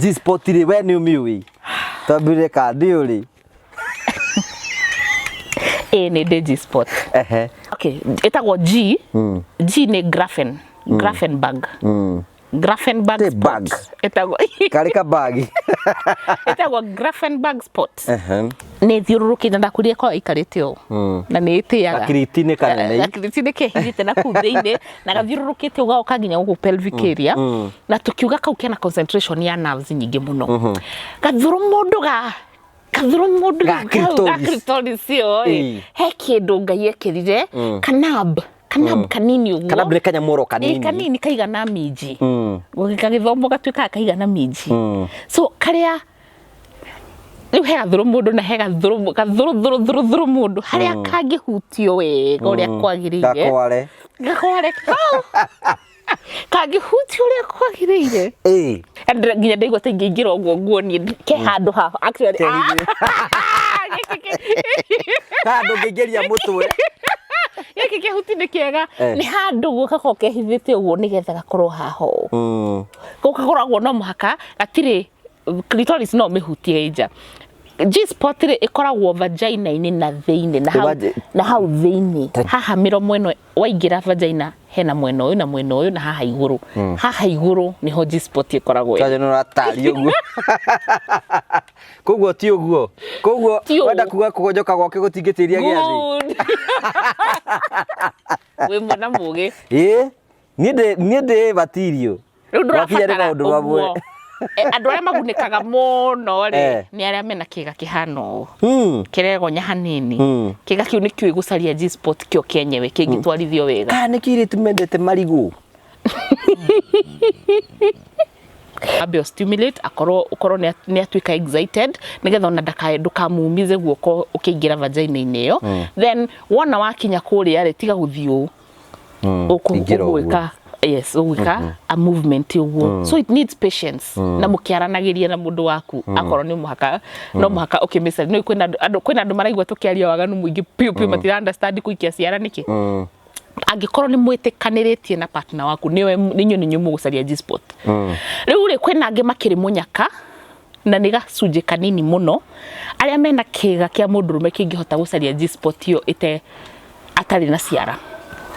G-spot rĩ we nĩ ũmĩũĩ twambĩrĩrie ka ndĩũrĩ Ĩĩ nĩ ndĩ G-spot. Ehe. Okay, ĩtagwo G. G nĩ Graphen. Grafenberg. Grafenberg Tĩ spot. bag. Ĩtagwo Karĩ kabagi. ĩtagwo Grafenberg spot. Ehe. Nĩ ĩthiũrũrũkĩte na ndakwĩrire ĩkoragwo ĩikarĩte ũũ. Na nĩ ĩtĩaga. Gakiriti nĩ kanene. Gakiriti nĩ kehithĩte na kũu thĩinĩ na gathiũrũrũkĩte ũgaoka nginya gũkũ pelvic area na tũkiuga kau kena concentration ya nerves nyingĩ mũno. Gathũrũ mũndũ ga gathũrũ mũndũ Ga kau ga clitoris. clitoris ĩyo ĩ Ĩĩ. he kĩndũ Ngai ekĩrire kanab kanab kanini ũguo Kanab nĩ kanyamũro Ĩĩ, kanini. kanini kaigana minji gagĩthomwo gatuĩkaga kaigana minji so karĩa rĩu he gathũrũ mũndũ na he gathũrũ gathũrũ thũrũ thũrũ thũrũ mũndũ harĩa kangĩhutio wega ũrĩa kwagĩrĩire Gakware. gakware kau kangĩhutio ũrĩa kwagĩrĩire Ĩĩ. And nginya ndaigua ta ingĩingĩra ũguo nguonie ke handũ haha actually ah, gĩkĩ Handũ ũngĩingĩria mũtwe. gĩkĩ kĩhuti nĩ kĩega Eh. nĩ handũ ũguo gakoragwo kehithĩte ũguo nĩgetha gakorwo haha ũũ kau gakoragwo no mũhaka gatirĩ clitoris no ũmĩhutie nja G-spot rĩ ĩkoragwo vagina-inĩ na thĩinĩ na hau, na hau thĩinĩ haha mĩromo ĩno waingĩra vagina hena mwena ũyũ na mwena ũyũ na haha igũrũ haha igũrũ nĩho G-spot ĩkoragwo ĩrĩ. Kaja nĩ ũrataria ũguo. Koguo ti ũguo. Koguo Ti ũũ. wenda kuga kũgonjoka gwake gũtingĩtĩria gĩathĩ. Good. Wĩ mwana mũgĩ. Ĩĩ. Niĩ ndĩ niĩ ndĩ batirio. Rĩu Gwakinya nĩ ndũrabatara maũndũ mamwe. ũguo. Eh, andũ arĩa magunĩkaga mũno rĩ nĩ arĩa mena kĩga kĩhana ũũ kĩregonya hanini kĩga kĩu nĩkĩũĩ gũcaria G-spot kĩo kĩenyewe kĩngĩtwarithio wega Kana nĩkĩo airĩtu mendete marigũ. ambe stimulate akorwo ukorwo nĩ atuĩka excited nĩgetha ona ndakae ndũkamumize guoko ũkĩingĩra vagina-inĩ ĩyo then wona wakinya kũrĩa rĩ tiga gũthiĩ ũũ Ingĩra ũguo. ũgwĩka yes ũgwĩka a movement ũguo so it needs patience na mũkĩaranagĩria na mũndũ waku akorwo nĩ mũhaka no mũhaka ũkĩmĩcaria no kwĩna andũ kwĩna andũ maraigua tũkĩaria waganu mũingĩ piũ piũ matira understand kũikia ciara nĩkĩ angĩkorwo nĩ mwĩtĩkanĩrĩtie na partner waku nĩwe nĩ inyuĩ mũgũcaria G-spot rĩu rĩ kwĩna angĩ makĩrĩ mũnyaka na nĩ gacunjĩ kanini mũno arĩa mena kĩga kĩa mũndũrũme kĩngĩhota gũcaria G-spot ĩyo ĩte atarĩ na ciara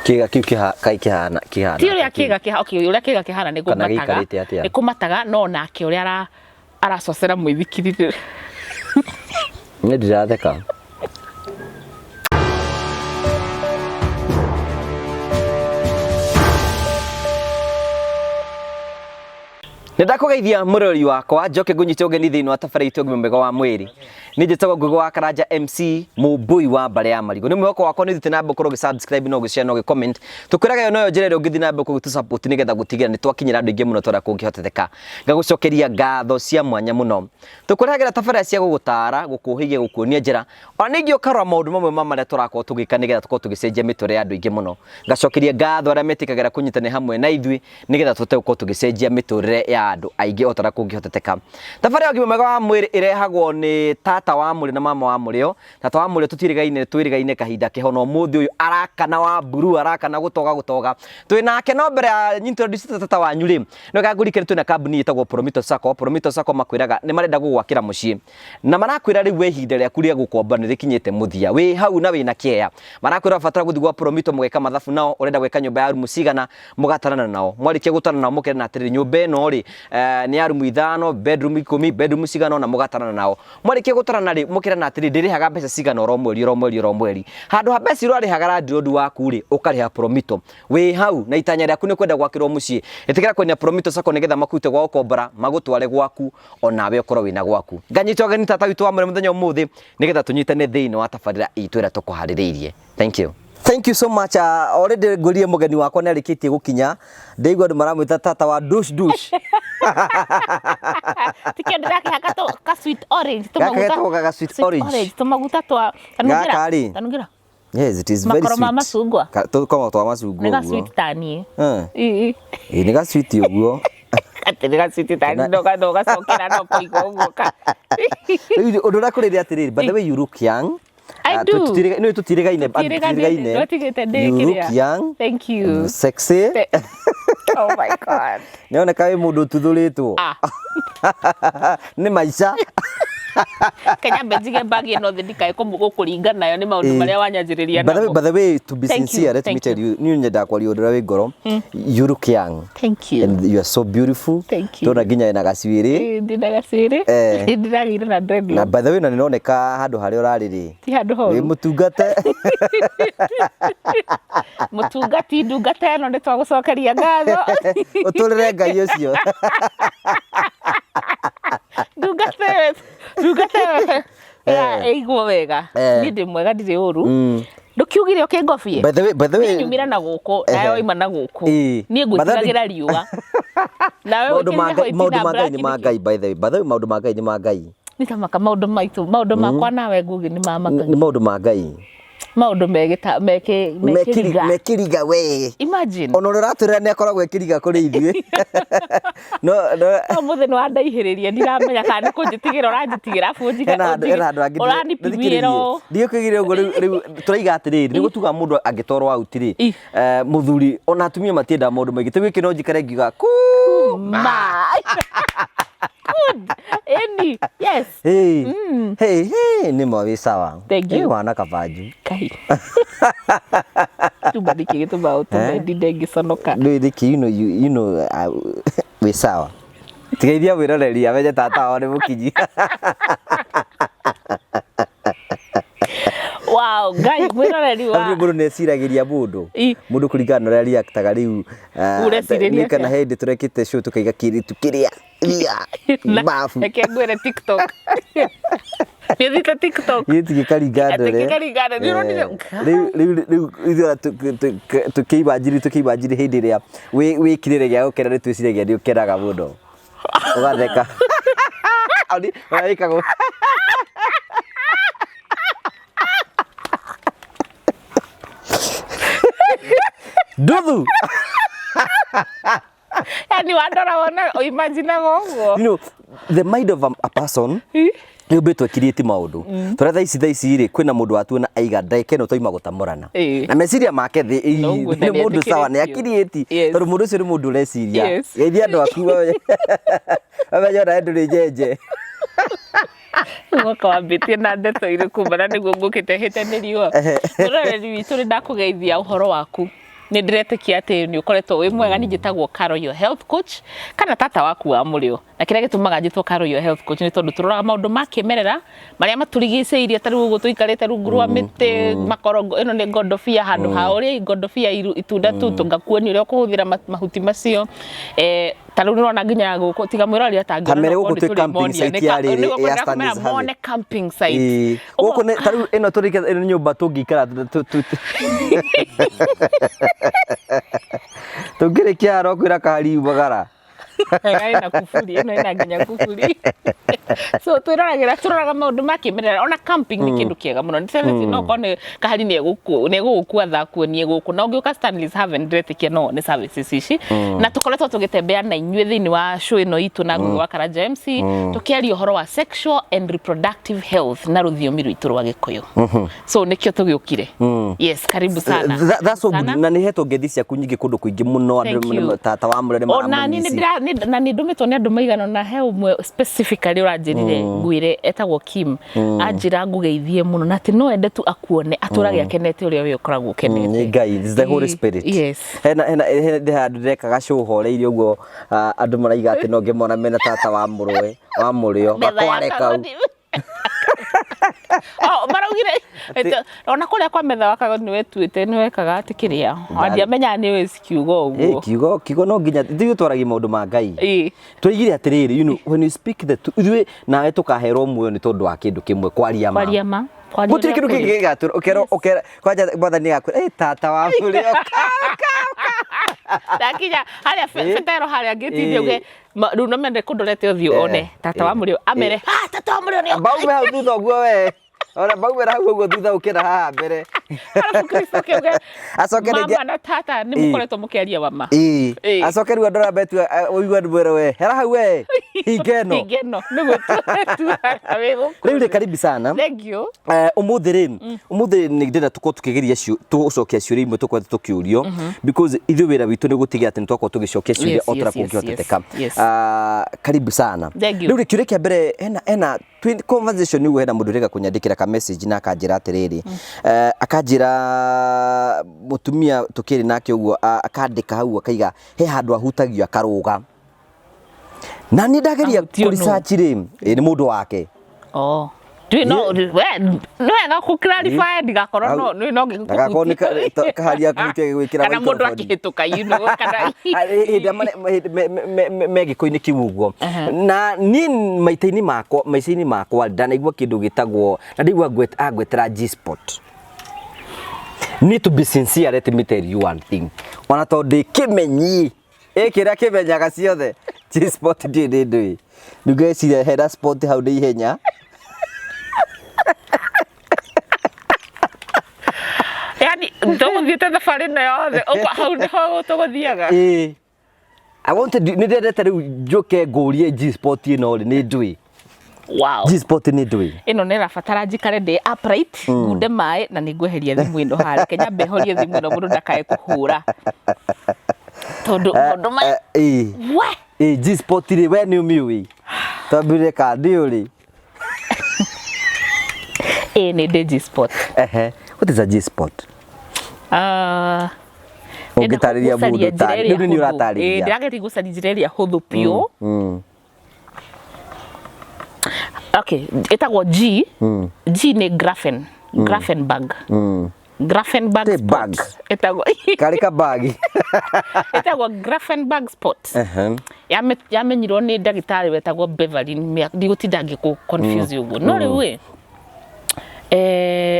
Kĩga kĩu kaĩ kĩhana kĩhana. ti ũrĩa kĩga kĩha okay ũrĩa kĩga kĩhana nĩ Kana kũmataga gĩikarĩte atĩa? nĩ kũmataga no nake ũrĩa ara aracocera mũithikiri Niĩ ndiratheka. Nĩ ndakũgeithia mũrori wakwa njoke ngũnyite ũgeni thĩinĩ wa tabarĩra itũ ũgima mwega wa mwĩrĩ. Niĩ njĩtagwo Ngũgĩ wa Karanja MC mũmbũi wa mbarĩ ya marigũ. Nĩ mwĩhoko wakwa nĩ ũthiĩte na mbere gũkorwo ũgĩ subscribe na ũgĩ share na ũgĩ comment. Tũkwĩraga ĩyo noyo njĩra ĩrĩa ũngĩthiĩ na mbere gũtũ support nĩgetha gũtigĩrĩra nĩ twakinyĩra andũ aingĩ mũno ta ũrĩa kũngĩhoteteka. Ngagũcokeria ngatho cia mwanya mũno. Tũkũrehagĩra tabarĩra cia gũgũtara, gũkũhĩgia, gũkuonia njĩra ona ningĩ ũkarora maũndũ mamwe ma marĩa tũrakorwo tũgĩka nĩgetha tũkorwo tũgĩcenjia mĩtũrĩre ya andũ aingĩ mũno. Ngacokeria ngatho arĩa metĩkagĩra kũnyitanĩra hamwe na ithuĩ nĩgetha tũhote gũkorwo tũgĩcenjia mĩtũrĩre ya andũ aingĩ o ta ũrĩa kũngĩhoteteka. Thabarĩ ya ũgima mwega wa mwĩrĩ ĩrehagwo nĩ tata wa Mũrĩo na mama wa Mũrĩo. Tata wa Mũrĩo tũtiĩrĩgaine twĩrĩgaine kahinda keho na ũmũthĩ ũyũ arakana wa mburu arakana gũtoga gũtoga. Twĩ nake no mbere ya introduce tata wanyu rĩ, no ngũririkanie twĩna kambuni ĩtagwo Promito Sacco. Promito Sacco makwĩraga nĩ marenda gũgwakĩra mũciĩ na marakwĩra rĩu we ihinda rĩaku rĩa gũkomba nĩ rĩkinyĩte mũthia wĩ hau na wĩna kĩeya. Marakwĩra ũrabatara gũthiĩ gwa Promito mũgeka mathabu nao, ũrenda gwĩka nyũmba ya rumu cigana mũgatarana nao mwarĩkia gũtarana nao mũkerana atĩrĩrĩ nyũmba ĩno rĩ eh, nĩ ya rumu ithano bedroom ikũmi bedroom cigana ũna mũgatarana nao mwarĩkia gũtarana rĩ mũkerana atĩrĩrĩ ndĩrĩhaga mbeca cigana oro mweri oro mweri oro mweri handũ ha mbeca iria ũrarĩhaga landlord waku rĩ ũkarĩha promito wĩ hau na itanya rĩaku nĩ kwenda gwakĩrwo mũciĩ ĩtĩkĩra kwendia promito sacco nĩgetha makũrute gwa gũkombora magũtware gwaku onawe ũkorwo wĩna gwaku nganyita ũgeni tata witũ wa mwĩrĩ mũthenya ũmũthĩ nĩgetha tũnyitane thĩinĩ wa tabarĩra itũ ĩrĩa tũkũharĩrĩirie Thank you. Thank you so much. Already ngũrie mũgeni wakwa nĩ arĩkĩtie gũkinya. Ndĩigua andũ maramwĩta tata wa dush dush. Tikio ndĩrakĩhaka tũ ka sweet orange Gaka getagwo ga sweet orange. Tũmaguta twa tanungĩra. Gaka rĩ? Tanungĩra. Yes, it is very Makoro sweet. ma macungwa. Tũkoragwo twa macungwa Nĩ ga ũguo. sweet ta niĩ. Eh. Ĩĩ. Ĩĩ nĩ ga sweet ũguo. Atĩ nĩ ga sweet ta niĩ no no gacokera no kũigua ũguo ka. Rĩu ũndũ ũrĩa kũrĩ nĩ atĩrĩrĩ, by the way you look young. I Ah, do. Nĩ tũtirĩgaine Tũtirĩgaine, ndwatigĩte ndĩ You look kĩrĩa. young. Thank you. Sexy. Oh my God. Nĩoneka wĩ mũndũ ũtuthũrĩtwo. Ah. Nĩ maica. Kenya mbe njige mbagi ĩno thĩ ndikae gũkũringa nayo nĩ maũndũ marĩa wanyanjĩrĩria By the way, namo. by the way, to be Thank you, sincere, let me thank tell you, niĩ nyendaga kwaria ũndũ ũrĩa wĩ ngoro. You look young. Thank you. And you are so beautiful. Thank you. Ndona nginya wĩna gacuĩrĩ. Ĩĩ, ndĩna gacuĩrĩ. Eh. Ndĩragĩire na Na dreadlock. by the way, na nĩroneka handũ harĩa ũrarĩ rĩ. Ti handũ Wĩ horu. mũtungate. Mũtungati ndungata ĩno nĩ twagũcokeria ngatho. Ũtũrĩre Ngai ũcio. Ndungata ĩyo ndungata ĩyo ĩigwo wega. Eh. Niĩ ndĩ mwega ndirĩ ũru. Ndũkiugire ũkĩngobie. By the way, by the way, Niĩ nyumire na gũkũ nawe Ehe. waima na gũkũ. Ĩĩ. Niĩ But that- ngwĩtigagĩra riũa. Nawe maũndũ ma wĩkĩrire Ngai white maũndũ na ma Ngai black nĩ ma nĩkĩ? Ngai by the way. By the way, maũndũ ma Ngai nĩ ma Ngai. Nĩ ta maka maũndũ maitũ maũndũ makwa nawe Ngugi nĩ mamakagia. Nĩ maũndũ ma Ngai. Maũndũ megĩta mekĩ mekĩriga. Mekĩriga we. Imagine. Ona ũrĩa ũratwĩra nĩ akoragwo ekĩriga kũrĩ ithuĩ. No no Ũmũthĩ nĩ wandaihĩrĩria ndiramenya kana nĩ kũnjĩtigĩra ũranjĩtigĩra arabu ũnjige hena handũ hena handũ hangĩ ũranipimĩra ũũ. ndigĩkwĩgire ũguo rĩu rĩu tũraiga atĩrĩrĩ nĩguo tuga mũndũ angĩtwarwo out rĩ Ĩ. mũthuri ona atumia matiendaga maũndũ maingĩ tĩu gĩkĩ no njikare ngiuga ku Ma. Good. Eni. Yes. hey hey hey nĩ ma wĩ sawa. Thank you. Ĩ, wana kabanju. Kai. Tuma nĩkĩ gĩtũmaga ũtũme ndinde ngĩconoka. Rĩu nĩkĩ you know you, you know wĩ sawa. Tigeithia mwĩroreri amenye tata wao nĩ mũkinyi. Wow, Ngai mwĩroreri wa. Rĩu mũndũ nĩeciragĩria mũndũ. Ĩ. Mũndũ kũringana na ũrĩa reactaga rĩu Ũrecirĩria nĩ kana atĩa? he hĩndĩ tũrekĩte show tũkaiga kĩirĩtu kĩrĩa ria Na- babu Reke ngwĩre TikTok. Nĩ ũthiĩte TikTok. gĩti gĩkaringa Atĩ ndore. gĩkaringa ndore, nĩ ũronire? Rĩu rĩu rĩu ithuĩ ona tũkĩimanjiri tũkĩimanjiri hĩndĩ ĩrĩa wĩ kĩrĩre gĩa gũkena nĩ twĩciragia nĩ ũkenaga mũno ũgatheka. Oni ona wĩkagwo. Nduthu. Yani wandora wona ũimaginaga ũguo. You know, the mind of a person nä å mbä two ä maå tå rä thaa ici rä kwä na må ndå watuona aiga ndagä ä no twaima gå tamårana Ĩĩ. na meciria make thä Na ũguo na nä må ndå sawa nä nĩetĩkĩrĩtio. akiriäti Yes. tondå må ndå å cio nä må ndå å reciria Yes. geithia andå aku mamenye onawe ndå rä njenje. Mwaka wambĩtie na ndeto irĩkũ mana nĩguo ngũkĩte hĩte nĩ riũa. Mũroreri witũ nĩ ndakũgeithia ũhoro waku. Nĩ ndĩretĩkia atĩ nĩ ũkoretwo wĩ mwega. Niĩ njĩtagwo Carol your health coach kana tata waku wa mũrĩo. Na kĩrĩa gĩtũmaga njĩtwo Carol your health coach nĩ tondũ tũroraga maũndũ ma kĩmerera marĩa matũrigicĩirie ta rĩu ũguo tũikarĩte rungu rwa mĩtĩ makorongo ĩno nĩ ngondobia handũ ha ũrĩa ngondobia itunda tu tũngakuonia ũrĩa ũkũhũthĩra mahuti macio. Ta rĩu nĩũrona nginya gũkũ tiga mwĩroreri atangĩona Kamere no gũkũ korwo twĩ camping nĩtũrĩmonia. site ya rĩrĩ, Nĩguo ya kwenda Stanley's kũmera Haven. mone camping site. Gũkũ nĩ ta rĩu ĩno tũrĩ ĩno nĩ nyũmba tũngĩikara tũngĩrĩkia haha no kwĩra kahari umagara. Wega ĩna kuburi ĩno ĩna nginya kuburi. So twĩroragĩra tũroraga maũndũ ma kĩmerera ona camping nĩ kĩndũ kĩega mũno. Nĩ no korwo nĩ kahari nĩ egũgũkua thakuonie gũkũ na ũngĩũka Stanley's Haven ndĩretĩkia no wone services ici. Na tũkoretwo tũgĩtembea na inyuĩ thĩinĩ wa show ĩno itũ na Ngugi wa Karanja MC tũkĩaria ũhoro wa sexual and reproductive health na rũthiomi rwitũ rwa Gĩkũyũ. So nĩkĩo tũgĩũkire. Yes, karibu sana. That's so good. Sana. Na nĩ hetwo ngeithi ciaku nyingĩ kũndũ kũingĩ mũno Thank andũ you. tata wa mũrĩo nĩ Ona niĩ maramũmici. na nĩ ndũmĩtwo nĩ andũ maigana na he ũmwe specifically ũranjĩrire ngwĩre etagwo Kim anjĩra ngũgeithie mũno na atĩ no ende tu akuone atũrage akenete ũrĩa we ũkoragwo ũkenete. Nĩ Ngai, it's the Holy Spirit. Yes. Hena hena hena ndĩ handũ ndĩrekaga show horeirie ũguo andũ maraiga atĩ no ngĩmona mena tata wa mũrũwe wa mũrĩo Metha ya gakware kau. kagoni. Oh, maraugire ona kũrĩa kwa metha wa kagoni nĩwetuĩte nĩwekaga atĩ kĩrĩa ndiamenyaga nĩ wĩ kiugo ũguo. Kiugo kiugo no nginya ithuĩ twaragia maũndũ ma Ngai. Ĩĩ. Tũigire atĩrĩrĩ, you know, when you speak the ithuĩ nawe tũkaherwo muoyo nĩ tondũ wa kĩndũ kĩmwe kwaria ma. Kwaria ma. Kwaria Gũtirĩ ũrĩa kĩndũ kũrĩ. kĩngĩ gĩgatũra ũkerwo ũkera kwanja mwathani agakwĩra ĩ tata wa mũrĩo. Ndakinya harĩa Petero harĩa ngĩtinde Ĩĩ. uge rĩu no mende kũndorete ũthiũ one tata wa mũrĩo amere ah tata wa mũrĩo nĩ Baume hau thutha ũguo we. Ona baumĩra hau ũguo thutha ũkĩra haha mbere. Arabu Kristo kĩuge Acoke rĩngĩ- mama na tata nĩ Ĩĩ. mũkoretwo mũkĩaria wa ma. Ĩĩ. Ĩĩ. Acoke rĩu andũ arĩa metua ũigue mwĩre we hera hau we hinga ĩno. Hinga ĩno nĩguo tuaga wĩ gũkũ. Rĩu rĩ karibu sana. Thank you. Ũmũthĩ rĩ, ũmũthĩ nĩ ndĩrenda tũkorwo tũkĩgeria tũgũcokia ciũria imwe tũkoretwo tũkĩũrio because ithuĩ wĩra witũ nĩ gũtigĩrĩra atĩ nĩ twakorwo tũgĩcokia ciũria o ta ũrĩa kũngĩhotekeka. Karibu sana. Thank you. Rĩu rĩ, kĩũria kĩa mbere hena twin conversation ũguo hena mũndũ ũrega kũnyandĩkĩra ka message na akanjĩra atĩrĩrĩ, akanjĩra mũtumia tũkĩrĩ nake ũguo, akandĩka hau akaiga he handũ ahutagio akarũga. Na niĩ ndageria Ahutio kũ nũ? research rĩ, ĩ, nĩ mũndũ wake. Oh. Ndũĩ no we nĩ wega kũ clarify ndigakorwo no nĩ no Ndagakorwo nĩ kaharia kũhutia gĩgwĩkĩra kana mũndũ microphone. akĩhĩtũka you know kana Hĩndĩ ĩrĩa me gĩko-inĩ kĩu ũguo. Na niĩ maita-inĩ makwa, maica-inĩ makwa ndanaigua kĩndũ gĩtagwo, na ndaigua angwetera G-spot. Need to be sincere, let me tell you one thing. Ona tondũ ndĩ kĩmenyi, ĩ kĩrĩa kĩmenyaga ciothe, G-spot ndiũĩ nĩ ndũĩ. Rĩu ngeciria hena spot hau nĩ ihenya. Yani tũgũthiĩte thabarĩ ĩno yothe ũguo hau nĩho tũgũthiaga. Ĩĩ. I wanted nĩ ndendete rĩu njũke ngũrie G-spot ĩno rĩ nĩ ndũĩ. Wow. G-spot nĩ ndũĩ. Ĩno nĩ ĩrabatara njikare ndĩ upright, ngunde maĩ na nĩ ngweheria thimũ ĩno harĩa. Reke nyambe horie thimũ ĩno mũndũ ndakae kũhũra. Tondũ maũndũ maya Ĩĩ. we Ĩĩ G-spot rĩ we nĩ ũmĩũĩ. Twambĩrĩrie ka ndĩũrĩ. Ĩĩ nĩ ndĩ G-spot. Ehe. What is a G-spot? Ah, Ũngĩtarĩria mũndũ tarĩ. Rĩu nĩ ũratarĩria. Ndĩrageria gũcaria njĩra ĩrĩa hũthũ biũ. Okay, ĩtagwo G. G nĩ Graphen. Graphenberg. Graphenberg Te spot. bag. Ĩtagwo Karĩ kabagi. ĩtagwo Graphenberg spot. Ehe. Yamenyirwo nĩ ndagĩtarĩ wetagwo Beverly, ndigũtinda ngĩkũ confuse ũguo. No rĩu ĩ,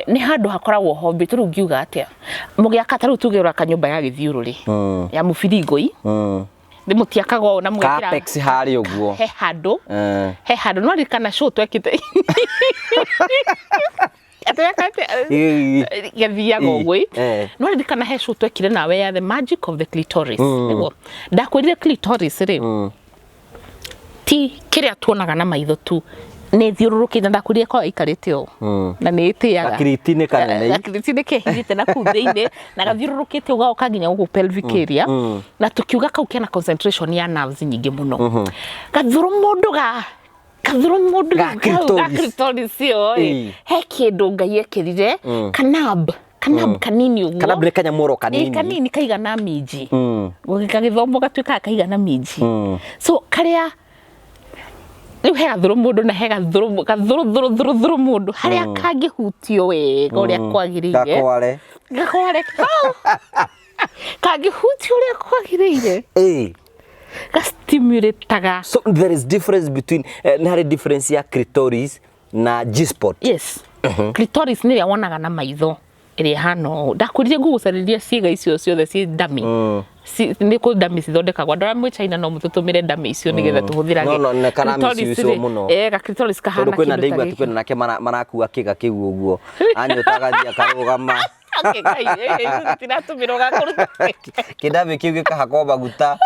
nĩ handũ hakoragwo hombĩtwo, rĩu ngiuga atĩa, mũgĩaka ta rĩu tuge ũraka nyũmba ya gĩthiũrũrĩ ya mũbiringoi, nĩ mũtiakaga ũũ na mũgekĩra Capex harĩa ũguo. He handũ, he handũ no ririkana show twekĩte Ĩĩ. Gĩthiaga Ĩĩ. ũguo ĩ. Eh. No ririkana he show twekire nawe ya the magic of the clitoris, nĩguo ndakwĩrire clitoris rĩ ti kĩrĩa tuonaga na maitho tu, nĩ thiũrũrũkĩte, na ndakwĩrire korwo ĩikarĩte ũũ na nĩ ĩtĩaga. Gakiriti nĩ kanene. Gakiriti nĩ kehithĩte na kũu thĩinĩ na gathiũrũrũkĩte ũgaoka nginya gũkũ pelvic area, na tũkiuga kau kena concentration ya nerves nyingĩ mũno. Gathũrũ mũndũ ga kathũrũ mũndũ Ga kau clitoris. Ga clitoris ĩyo ĩ, he kĩndũ Ngai ekĩrire, kanab kanab kanini ũguo. Kanab nĩ kanyamũro kanini. Ĩ, kanini kaigana minji, gagĩthomwo gatuĩkaga kaigana minji. So karĩa rĩu he gathũrũ mũndũ na he gathũrũ gathũrũ thũrũ thũrũ thũrũ mũndũ harĩa kangĩhutio wega ũrĩa kwagĩrĩire. Gakware. Gakware kau kangĩhutio ũrĩa kwagĩrĩire, gastimulataga. So there is difference between, nĩ harĩ difference ya clitoris na G-spot. Yes, clitoris nĩ ĩrĩa wonaga na maitho, ĩrĩa ĩhana ũũ. Ndakwĩrire ngũgũcarĩria ciĩga icio ciothe ciĩ ndami. Nĩ kũ ndami cithondekagwo, andũ arĩa mwĩ China no mũtũtũmĩre ndami icio nĩgetha tũhũthĩrage. No, no, nĩ kara Clitoris misuse rĩ, mũno. Ga clitoris kahana Tondũ kwĩna kĩndũ ta ndaigua atĩ gĩkĩ. kwĩna nake marakua kĩga kĩu ũguo. Anyota agathiĩ akarũgama. Okay, Ngai, ithuĩ tũtiratũmĩrwo ga kũruta. Kĩndamĩ kĩu gĩkahakwo maguta.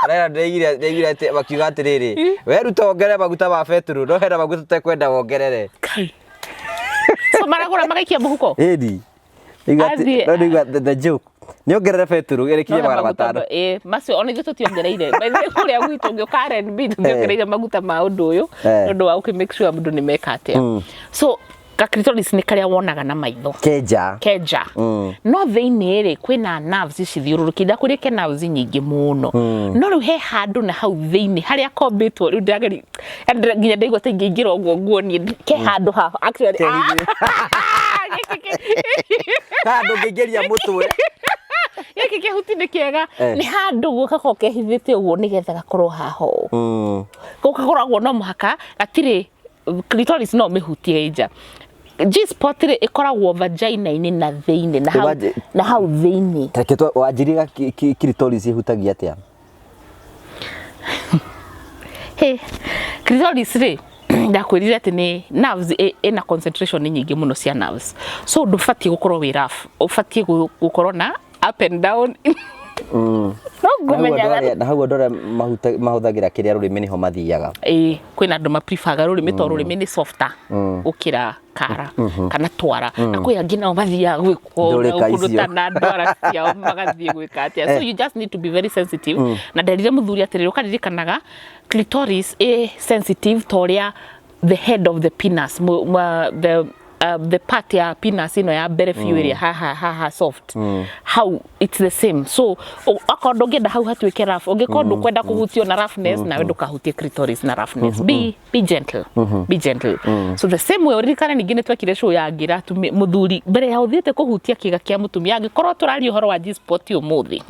Arera ndĩraiguire atĩ makiuga atĩrĩrĩ, weruta wongerere maguta ma betũrũ, no hena maguta tũtekwenda wongerere. Ngai. So maragũra magaikia mũhuko? Ĩni. Ndaigua atĩ- Athiĩ- no ndaigua the joke. Nĩ ongerere betũrũ ĩrĩkirie No he magana maguta matano. Ĩ, macio ona ithuĩ tũtiongereire. By the way, kũrĩa gwitũ ngĩũka R&B tũtiongereire maguta ma ũndũ ũyũ nĩ ũndũ wa gũkĩ make sure mũndũ nĩ meka atĩa. So ga clitoris nĩ karĩa wonaga na maitho. Kenja. Kenja. No thĩinĩ rĩ kwĩna nerves cithiũrũrũkĩire, ndakwĩrire ke nerves nyingĩ mũno. No rĩu he handũ na hau thĩinĩ harĩa kombĩtwo, rĩu ndĩrageria nginya ndaigua ta ingĩingĩra ũguo nguonie ke handũ haha actually. Kehithie. Handũ ũngĩingĩria mũtwe. Gĩkĩ kĩhuti nĩ kĩega. Eh. Nĩ handũ ũguo gakoragwo kehithĩte ũguo nĩgetha gakorwo haha ũũ. Kau gakoragwo no mũhaka gatirĩ clitoris no ũmĩhutie nja. G-spot rĩ ĩkoragwo vagina-inĩ na thĩinĩ na hau, na hau thĩinĩ. Reke wanjĩrie clitoris ĩhutagia atĩa? Hĩ, clitoris rĩ Ndakwĩrire atĩ nĩ nerves ĩna concentration nyingĩ mũno cia nerves, so ndũbatiĩ gũkorwo wĩ rough, ũbatiĩ gũkorwo na up and down no ngũmenyaga. Na hau andũ arĩa mahũthagĩra kĩrĩa rũrĩmĩ nĩho mathiaga. Ĩĩ, kwĩna andũ mapreferga rũrĩmĩ tondũ rũrĩmĩ nĩ softer gũkĩra kara kana twara, na kwĩ angĩ nao mathiaga gwĩkwo Ndũrĩka kũndũ icio. ta na ndwara ciao magathiĩ gwĩka atĩa. So you just need to be very sensitive. Na nderire mũthuri atĩrĩrĩ, ũkaririkanaga clitoris ĩ sensitive ta ũrĩa the head of the penis the part ya penis ĩno ya mbere biũ ĩrĩa haha haha soft hau, it's the same. So akorwo ndũngĩenda hau hatuĩke rough, ũngĩkorwo ndũkwenda kũhutio na roughness, nawe ndũkahutie clitoris na roughness. Be gentle, be gentle. So the same way, ũririkane ningĩ nĩ twekire show ya ngĩra mũthuri mbere ya ũthiĩte kũhutia kĩga kĩa mũtumia, angĩkorwo tũraria ũhoro wa G-spot ũmũthĩ,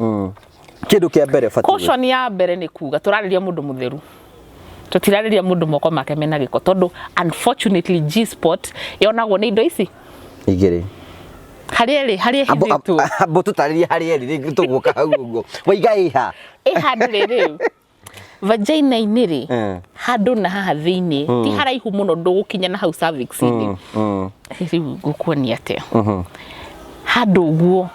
Kĩndũ kĩa mbere batiĩ caution ya mbere nĩ kuga tũrarĩria mũndũ mũtheru, tũtirarĩria mũndũ moko make mena gĩko, tondũ unfortunately G-spot yonagwo nĩ indo ici igĩrĩ. Harĩa ĩrĩ, harĩa ĩhithĩtwo. Ambo tũtarĩrie harĩa ĩrĩ, rĩngĩ tũgũka hau ũguo waiga ĩha. Ĩ handũ rĩrĩ vagina-inĩ rĩ, handũ na haha thĩinĩ, ti haraihu mũno, ndũgũkinya na hau cervix-inĩ. Rĩu ngũkuonia atĩa? Handũ ũguo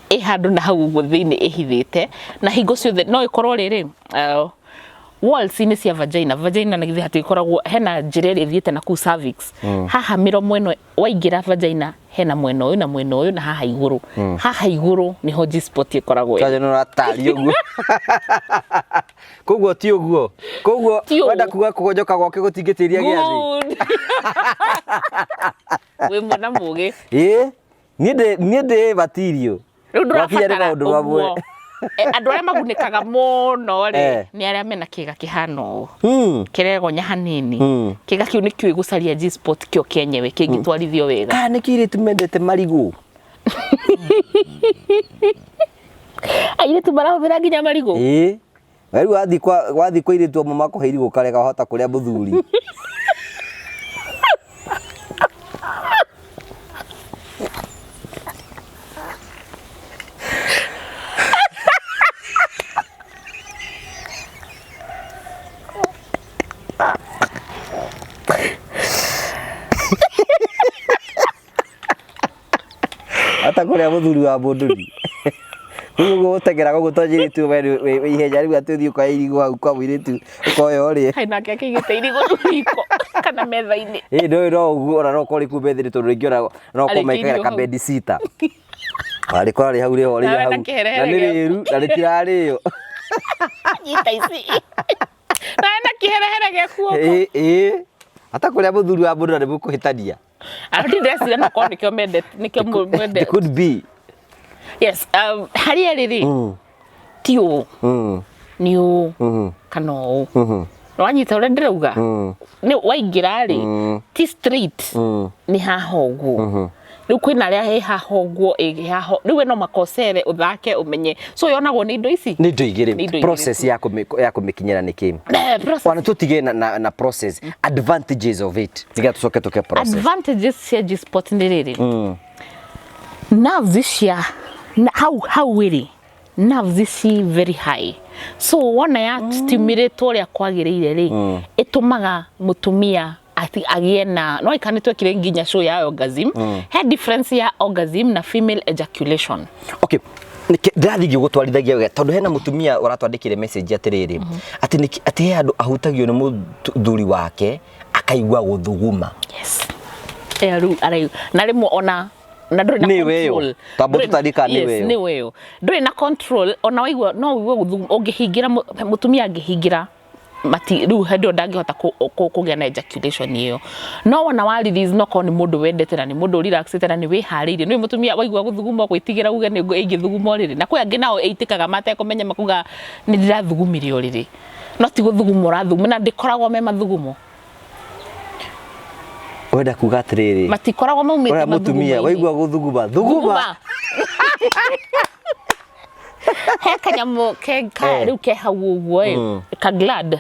ĩ handũ na hau ũguo thĩinĩ ĩhithĩte, na hingo ciothe no ĩkorwo rĩrĩ walls-inĩ cia vagina. Vagina na githĩ hatikoragwo hena njĩra ĩrĩa ĩthiĩte na kũu cervix? Haha mĩromo ĩno waingĩra vagina, hena mwena ũyũ na mwena ũyũ na haha igũrũ. Haha igũrũ nĩho G-spot ĩkoragwo ĩrĩ. Kaja nĩ ũratarĩria ũguo, koguo ti ũguo, koguo Ti ũguo. Wenda kuga kũgonjoka gwake gũtingĩtĩria gĩathĩ. Good. Wĩ mwana mũgĩ. Ĩ niĩ ndĩ material. Rĩu Gwakinya nĩ ndũrabatara maũndũ mamwe. ũguo. Andũ arĩa magunĩkaga mũno rĩ, nĩ arĩa mena kĩga kĩhana ũũ, kĩregonya hanini. Kĩga kĩu nĩkĩũĩ gũcaria G-spot kĩo kĩenyewe kĩngĩtwarithio wega. Kana nĩ kĩirĩtu mendete marigũ. Airĩtu marahũthĩra nginya marigũ. Ĩ rĩu wathiĩ kwa irĩtu amwe makũhe irigũ karega wahota kũrĩa mũthuri. Hata kũrĩa mũthuri wa mũndũ ni rĩu ũguo gũteng'era gũkũ twanjĩrĩtwo we wĩ ihenya rĩu atĩ ũthiĩ ũkoya irigũ hau kwa mũirĩtu ũkoya ũrĩe. Kaĩ nake akĩigĩte irigũ riko kana metha-inĩ? Ĩ ndũĩ no ũguo ona no ũkorwo rĩ kuu metha-inĩ, tondũ rĩngĩ ona no ũkorwo Arĩkĩirio mekagĩra hau. kabedi sita arĩkorwo arĩ hau rĩho rĩrĩ Nawe hau na kĩherehere na nĩ gĩaku. rĩru na rĩtirarĩo. Nyita ici nawe na kĩherehere gĩaku ũguo. Ĩ hata kũrĩa mũthuri wa mũndũ na nĩ mũkũhĩtania. Andũ ndĩreciria no korwo nĩkĩo mendete, nĩkĩo mwende. It could be. Yes, harĩa ĩrĩ rĩ, ti ũũ, nĩ ũũ kana ũũ. Wanyita ũrĩa ndĩrauga? Nĩ waingĩra rĩ, ti straight, nĩ haha ũguo. Rĩu kwĩna arĩa ĩ haha ũguo, ĩ haha rĩu we no makocere ũthake ũmenye. So yonagwo nĩ indo ici. Nĩ indo igĩrĩ. Nĩ indo igĩrĩ. Process ya kũmĩkinyĩra nĩ kĩ? Process. Ona tũtige na process, advantages of it, nĩgetha tũcoke tũke process. Advantages cia G-spot nĩ rĩrĩ, nerves cia hau hau ĩrĩ nerves ci very high, so wona ya stimulate ũrĩa kwagĩrĩire rĩ, ĩtũmaga mũtumia ati agĩe na no ika. Nĩ twekire nginya show ya orgasm, he difference ya orgasm na female ejaculation. Okay, ndĩrathiĩ ngĩgũtwarithagia wega, tondũ hena mũtumia ũratwandĩkĩre message atĩrĩrĩ, atĩ atĩ he handũ ahutagio nĩ mũthuri wake akaigua gũthuguma. Yes. Eh, rĩu araigu na rĩmwe ona na ndũrĩ na Nĩ weyo. control. Tamba Ndũrĩ- tũtandĩka nĩ Yes, weyo. nĩ weyo, ndũrĩ na control. Ona waigua no ũigue gũthuguma ũngĩhingĩra mũtumia angĩhingĩra mati rĩu hĩndĩ ĩyo ndangĩhota kũgĩa na ejaculation ĩyo. No wona wa release, no korwo nĩ mũndũ wendete na nĩ mũndũ relaxĩte na nĩ wĩharĩirie, nĩ mũtumia waigua gũthuguma gwĩtigĩra uge nĩ ĩngĩthuguma ũrĩrĩ. Na kwĩ angĩ nao ĩitĩkaga matekũmenya, makuga nĩ ndĩrathugumire ũrĩrĩ, no ti gũthuguma ũrathuguma, na ndĩkoragwo me mathugumo. Wenda kuga atĩrĩrĩ, Matikoragwo maumĩte ũrĩa mũtumia mathugumo-inĩ. Waigua gũthuguma, thuguma. Thuguma. He kanyamũ ke ka rĩu ke hau ũguo ĩ ka glad.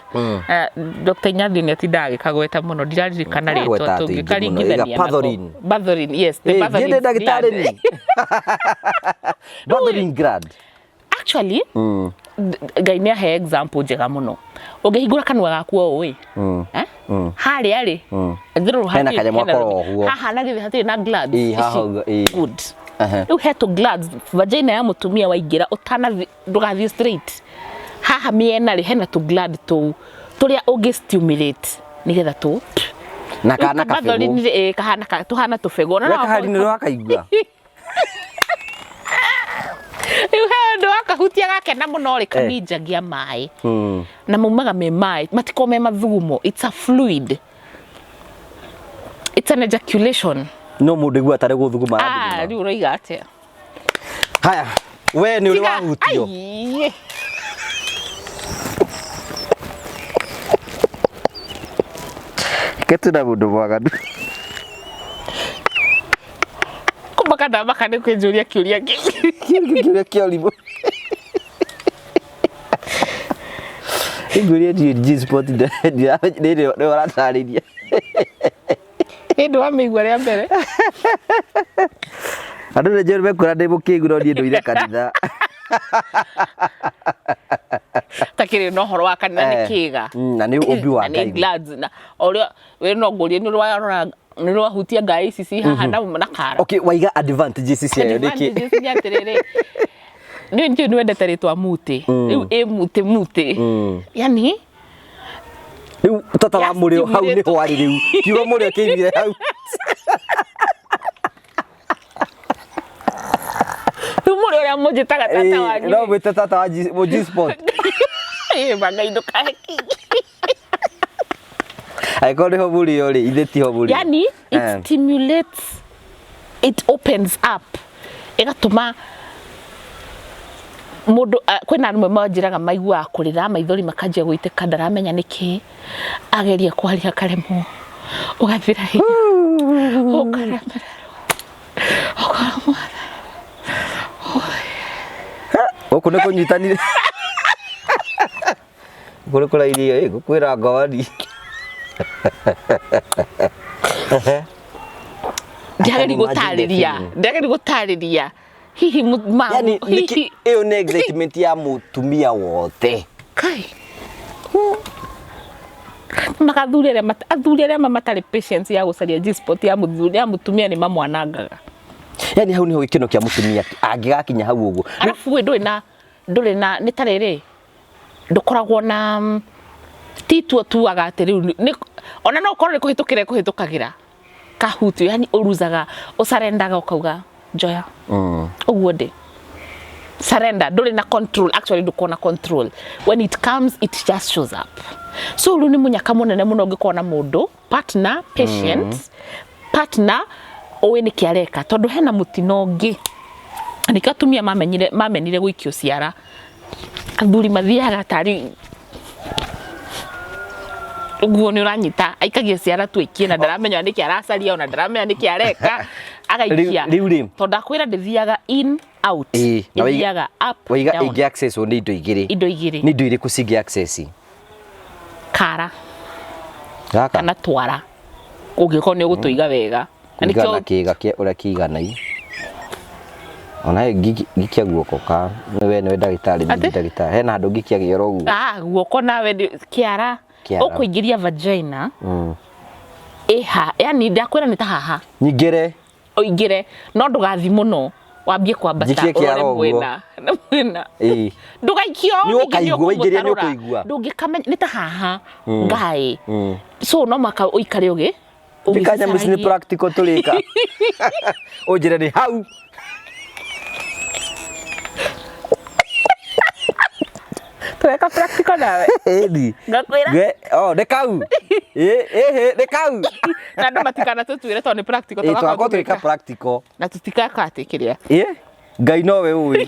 Dr. Inyathi nĩ atindaga agĩkagweta mũno, ndiraririkana rĩtwa. Agwetaga tũingĩ mũno. Tũngĩkaringithania Ĩga Bartholin. Bartholin, yes, the Ĩ, Bartholin niĩ ndĩ ndagĩtarĩ. gland. Ni Bartholin gland. Actually, Ngai nĩ ahe example njega mũno. Ũngĩhingũra kanua gaku ũũ ĩ, eh? Harĩa rĩ, thĩrũ. Hena kanyamũ gakoragwo ũguo. Haha na githĩ hatirĩ na glands Ĩĩ, haha ici? ũguo, ĩĩ. Good. Aha. Rĩu he tũ glands vagina ya mũtumia waingĩra, ũtanathi ndũgathiĩ straight haha mĩena rĩ, hena tũ gland tũu tũrĩa ũngĩ stimulate nĩgetha tũ Na kana kabegũ. Ĩ, kahana tũhana tũbegũ. Ona We no kahari nĩ wakaigua. Rĩu he ũndũ wakahutia gakena mũno rĩ, kaminjagia maĩ na maumaga me maĩ, matikoragwo me mathugumo. It's a fluid, it's an ejaculation. No mũndũ aigua tarĩ gũthuguma Ah, arathuguma. rĩu ũroiga atĩa? Haya, we nĩ ũrĩ Tiga- wahutio? Ai. Ketu na mũndũ mwaganu. Kũmaka ndamaka nĩ kwĩnjũria kĩũria kĩu. Kĩũria kĩa ũrimũ. Ingũria ndiĩ G-spot nĩ ũratarĩria. Ĩ, ndwamĩigua rĩa mbere? Andũ nĩ njũĩ mekuona ndĩ mũkĩgu, no niĩ ndũire kanitha. Takĩrĩ na ũhoro wa kanitha nĩ kĩga. Na nĩ ũmbi wa Na nĩ Ngai. glands na ũrĩa we no ngũrie nĩ warora nĩ rwahutia ngai ici ci haha na kara. Okay, waiga advantages ciayo nĩ kĩ? Advantages nĩ atĩrĩrĩ, nĩ njũĩ nĩ wendete rĩtwa mutĩ rĩu ĩ mutĩ mutĩ yani. Rĩu tata wa mũrĩo hau nĩho arĩ rĩu. Kiugo mũrĩo kĩimire hau. Rĩu mũrĩ ũrĩa mũnjĩtaga tata wanyu. No mwĩte tata wa G-spot. Ĩ mangai, ndũkahe kĩngĩ. Angĩkorwo nĩho mũrĩo rĩ, ithe tiho mũrĩo. Yani it stimulates, it opens up, ĩgatũma mũndũ kwĩna arũme manjĩraga maiguaga kũrĩra, maithori makanjia gũitĩka, ndaramenya nĩkĩ, ageria kwaria akaremwo, ũgathira hinya, ũkaremererwo, ũkaremwo. Gũkũ nĩ kũnyitanire. Gũkũ nĩ kũrairio ĩ gũkwĩra ngowani. Ndiageri Imagine the gũtarĩria, feeling. ndiageri gũtarĩria hihi Yani hihi ĩyo nĩ excitement ya mũtumia wothe. Kai makathuri arĩa athuri arĩa matarĩ patience ya gũcaria G-spot ya mũthuri ya mũtumia nĩ mamwanangaga. Yani hau niho gĩkeno kĩa mũtumia angĩgakinya hau ũguo. Arabu we ndũrĩ na nĩ ta rĩrĩ ndũkoragwo na ti tuo tuaga atĩ rĩu ona no ũkorwo nĩ kũhĩtũkĩra kũhĩtũkagĩra kahutio, yani ũruzaga ũcarendaga ũkauga njoya ũguo ndĩ surrender, ndũrĩ na control. Actually ndũkorwo na control. When it comes, it just shows up. So rĩu nĩ mũnyaka mũnene mũno ũngĩkorwo na mũndũ partner patient, partner ũĩ nĩkĩ areka, tondũ hena mũtino ũngĩ nĩkĩo atumia mamenyire mamenire gũikio ciara. Athuri mathiaga tarĩ ũguo nĩ ũranyita, aikagia ciara tu aikie na ndaramenya nĩkĩ aracaria, ona ndaramenya nĩkĩ areka agaikia. Rĩu rĩ. Tondũ akwĩra ndĩthiaga in out. Ĩĩ, na ĩthiaga up waiga down. Ĩngĩ access nĩ indo igĩrĩ. Indo igĩrĩ. Nĩ indo irĩkũ cingĩ access? Kara. Gaka. Kana twara ũngĩkorwo nĩ ũgũtũiga wega. Na kũringana na nĩkĩo kĩga kĩa ũrĩa kĩigana ona he ngikia guoko ka we nĩwe ndagĩtarĩ niĩ Atĩ? ndagĩtarĩ hena handũ ngikia gĩoro ũguo. Ah, guoko nawe kĩara. Kĩara. Ũkũingĩria vagina ĩha, yani ndakwĩra nĩ ta haha. Nyingĩre. Ũingĩre no ndũgathi mũno, wambie kwambata. Njikie kĩara ũrore ũguo. Mwena na mwena. Ndũgaikio. Nĩ ningĩ ũkaigua, waingĩria nĩ ũkũmũtarũra. ũkũigua. Ndũngĩkamenya nĩ ta haha ngaĩ, so no mũhaka ũikare ũgĩ Ndikanya mũci nĩ ũgĩcaragia. Practical tũrĩka ũnjĩre nĩ hau. Tũreka practical nawe. Ĩni. Ngakwĩra. Oh, nĩ kau. Ĩ, ĩhĩ, nĩ kau. Na andũ matikanatũtuĩre tondũ nĩ practical. Ĩ, tũgakorwo tũgakorwo tũgĩka tũgĩka. Practical. Na tũtikaka atĩ kĩrĩa. Ĩ, Ngai nowe ũĩ.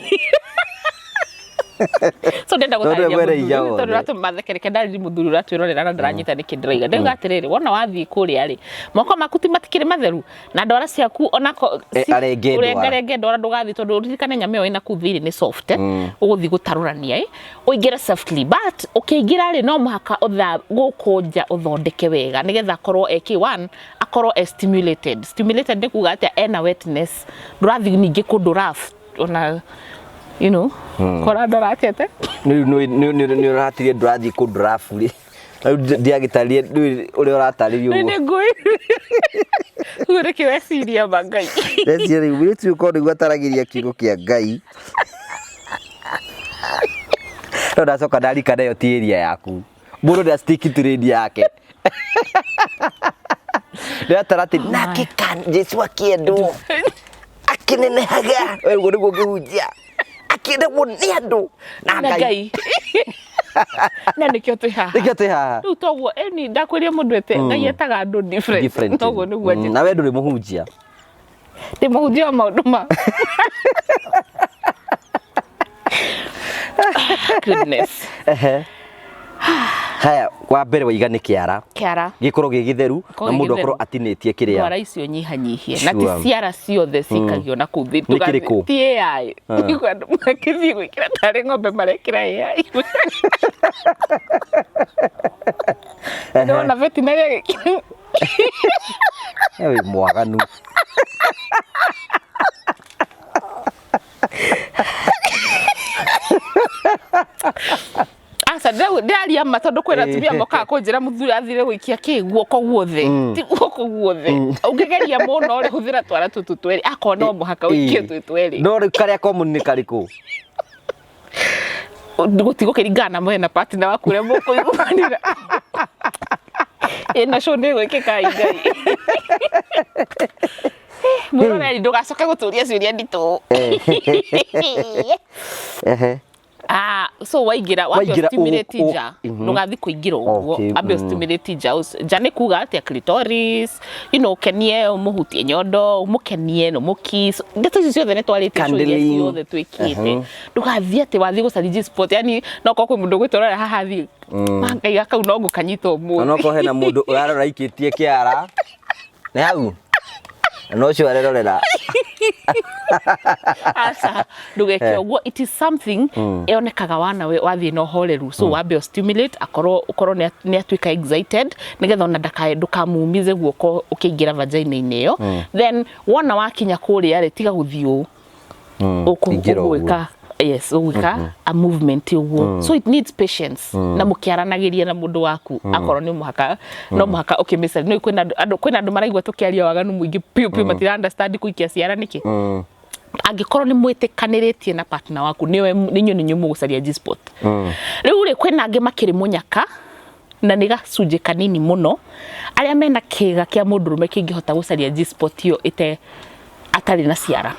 So ndenda Tondũ gũtarĩria we mwene hinya mũthuri tondũ wothe. ũratũma thekereke ndarĩria mũthuri ũratwĩrorera na ndaranyita nĩkĩ ndĩroiga. Ndĩrauga atĩrĩrĩ, wona wathiĩ kũrĩa rĩ, moko maku ti matikĩrĩ matheru na ndwara ciaku onako Arenge ndwara. ũrengarenge ndwara, ndũgathiĩ tondũ ũririkane nyama ĩyo ĩna kũu thĩinĩ nĩ soft, ũgũthiĩ gũtarũrania ĩ ũingĩre softly, but ũkĩingĩra rĩ, no mũhaka ũtha gũkũ nja ũthondeke wega nĩgetha akorwo eki one akorwo e stimulated. Stimulated nĩ kuga atĩa? Ena wetness, ndũrathiĩ ningĩ kũndũ rough ona kora ndoratete. Rĩu nĩ ũratirie ndũrathiĩ kũndũ rabu rĩ. Rĩu ndiagĩtarire ndũĩ ũrĩa ũratarĩria Nĩ ũguo. nĩ ngũĩ. Ũguo nĩkĩ weciria ma Ngai. Ndeciria rĩu mũirĩtu ũyũ korwo nĩguo ataragĩria kiugo kĩa Ngai. No ndacoka ndarika nayo ti area yaku. Mũndũ nda stick to lane yake. Ndĩratara atĩ nake kan Jesu akĩendwo akĩnenehaga. We ũguo nĩguo ũngĩhunjia. Akĩendagwo nĩ andũ na Na Ngai. Ngai. Na nĩkĩo twĩ haha. Nĩkĩo twĩ haha. Rĩu toguo ĩni ndakwĩria mũndũ ete Ngai etaga andũ different. Different. Toguo nĩguo Mm, Na we ndũrĩ mũhunjia. Ndĩ mũhunjia wa maũndũ ma goodness. Ehe. Haya, wa mbere waiga nĩ kĩara. Kĩara. Gĩkorwo gĩ gĩtheru Gĩkorwo na gĩ mũndũ gĩtheru. akorwo atinĩtie kĩrĩa. Ndwara icio nyihanyihie na ti Sure. ciara ciothe cikagio na kũu thĩ Nĩ kĩrĩkũ? ti AI Nĩguo andũ makĩthiĩ gwĩkĩra tarĩ ng'ombe marekĩra AI ndona veterinary agĩkĩra Wĩ mwaganu. Aca ndĩraria ma tondũ kwĩna atumia mokaga kũnjĩra mũthuri athire gũikia kĩ guoko guothe ti guoko guothe ũngĩgeria mũno rĩ hũthĩra twara tũtũ twerĩ akorwo no mũhaka ũikie twĩ twerĩ. No rĩu karĩa common nĩ karĩkũ? Gũtigũkĩringana na mwena partner waku ũrĩa mũkũiguanĩra. Ĩno show nĩ ĩgwĩkĩka Ngai. Mwĩroreri ndũgacoke gũtũria ciũria nditũ. Ehe. Ah, so waingĩra wambe Waingĩra ũstimulate nja ndũgathiĩ kũingĩra ũguo wambe ũstimulate nja nja nĩ kuga atĩa clitoris you know ũkenie ũmũhutie nyondo ũmũkenie na ũmũkiss ndeto icio ciothe nĩ twarĩtie show iria Cuddling. ciothe twĩkĩte ndũgathiĩ atĩ wathiĩ gũcaria G-spot yani no korwo kwĩ mũndũ ũgwĩtwarora haha thiĩ Ngai gakau no ngũkanyita ũmũthĩ. Onokorwo hena mũndũ ũrarora aikĩtie kĩara nĩ hau na ũcio arerorera. Aca ndũgeke ũguo, it is something yonekaga wana wathiĩ na ũhoreru, so wambe ũ stimulate akorwo ũkorwo nĩ atuĩka excited nĩgetha ona ndakae ndũkamumize guoko ũkĩingĩra vagina-inĩ ĩyo, then wona wakinya kũrĩa rĩ tiga gũthiĩ ũũ. Ingĩra ũguo. Ũgwĩka yes ũgwĩka a movement ũguo, so it needs patience na mũkĩaranagĩria na mũndũ waku akorwo nĩ mũhaka no mũhaka ũkĩmĩcaria no kwĩna andũ kwĩna andũ maraigua tũkĩaria waganu mũingĩ piũ piũ matira understand kũikia ciara nĩkĩ. Angĩkorwo nĩ mwĩtĩkanĩrĩtie na partner waku nĩwe nĩ inyuĩ mũgũcaria G-spot. Rĩu rĩ kwĩna angĩ makĩrĩ mũnyaka na nĩ gacunjĩ kanini mũno arĩa mena kĩga kĩa mũndũrũme kĩngĩhota gũcaria G-spot ĩyo ĩte atarĩ na ciara.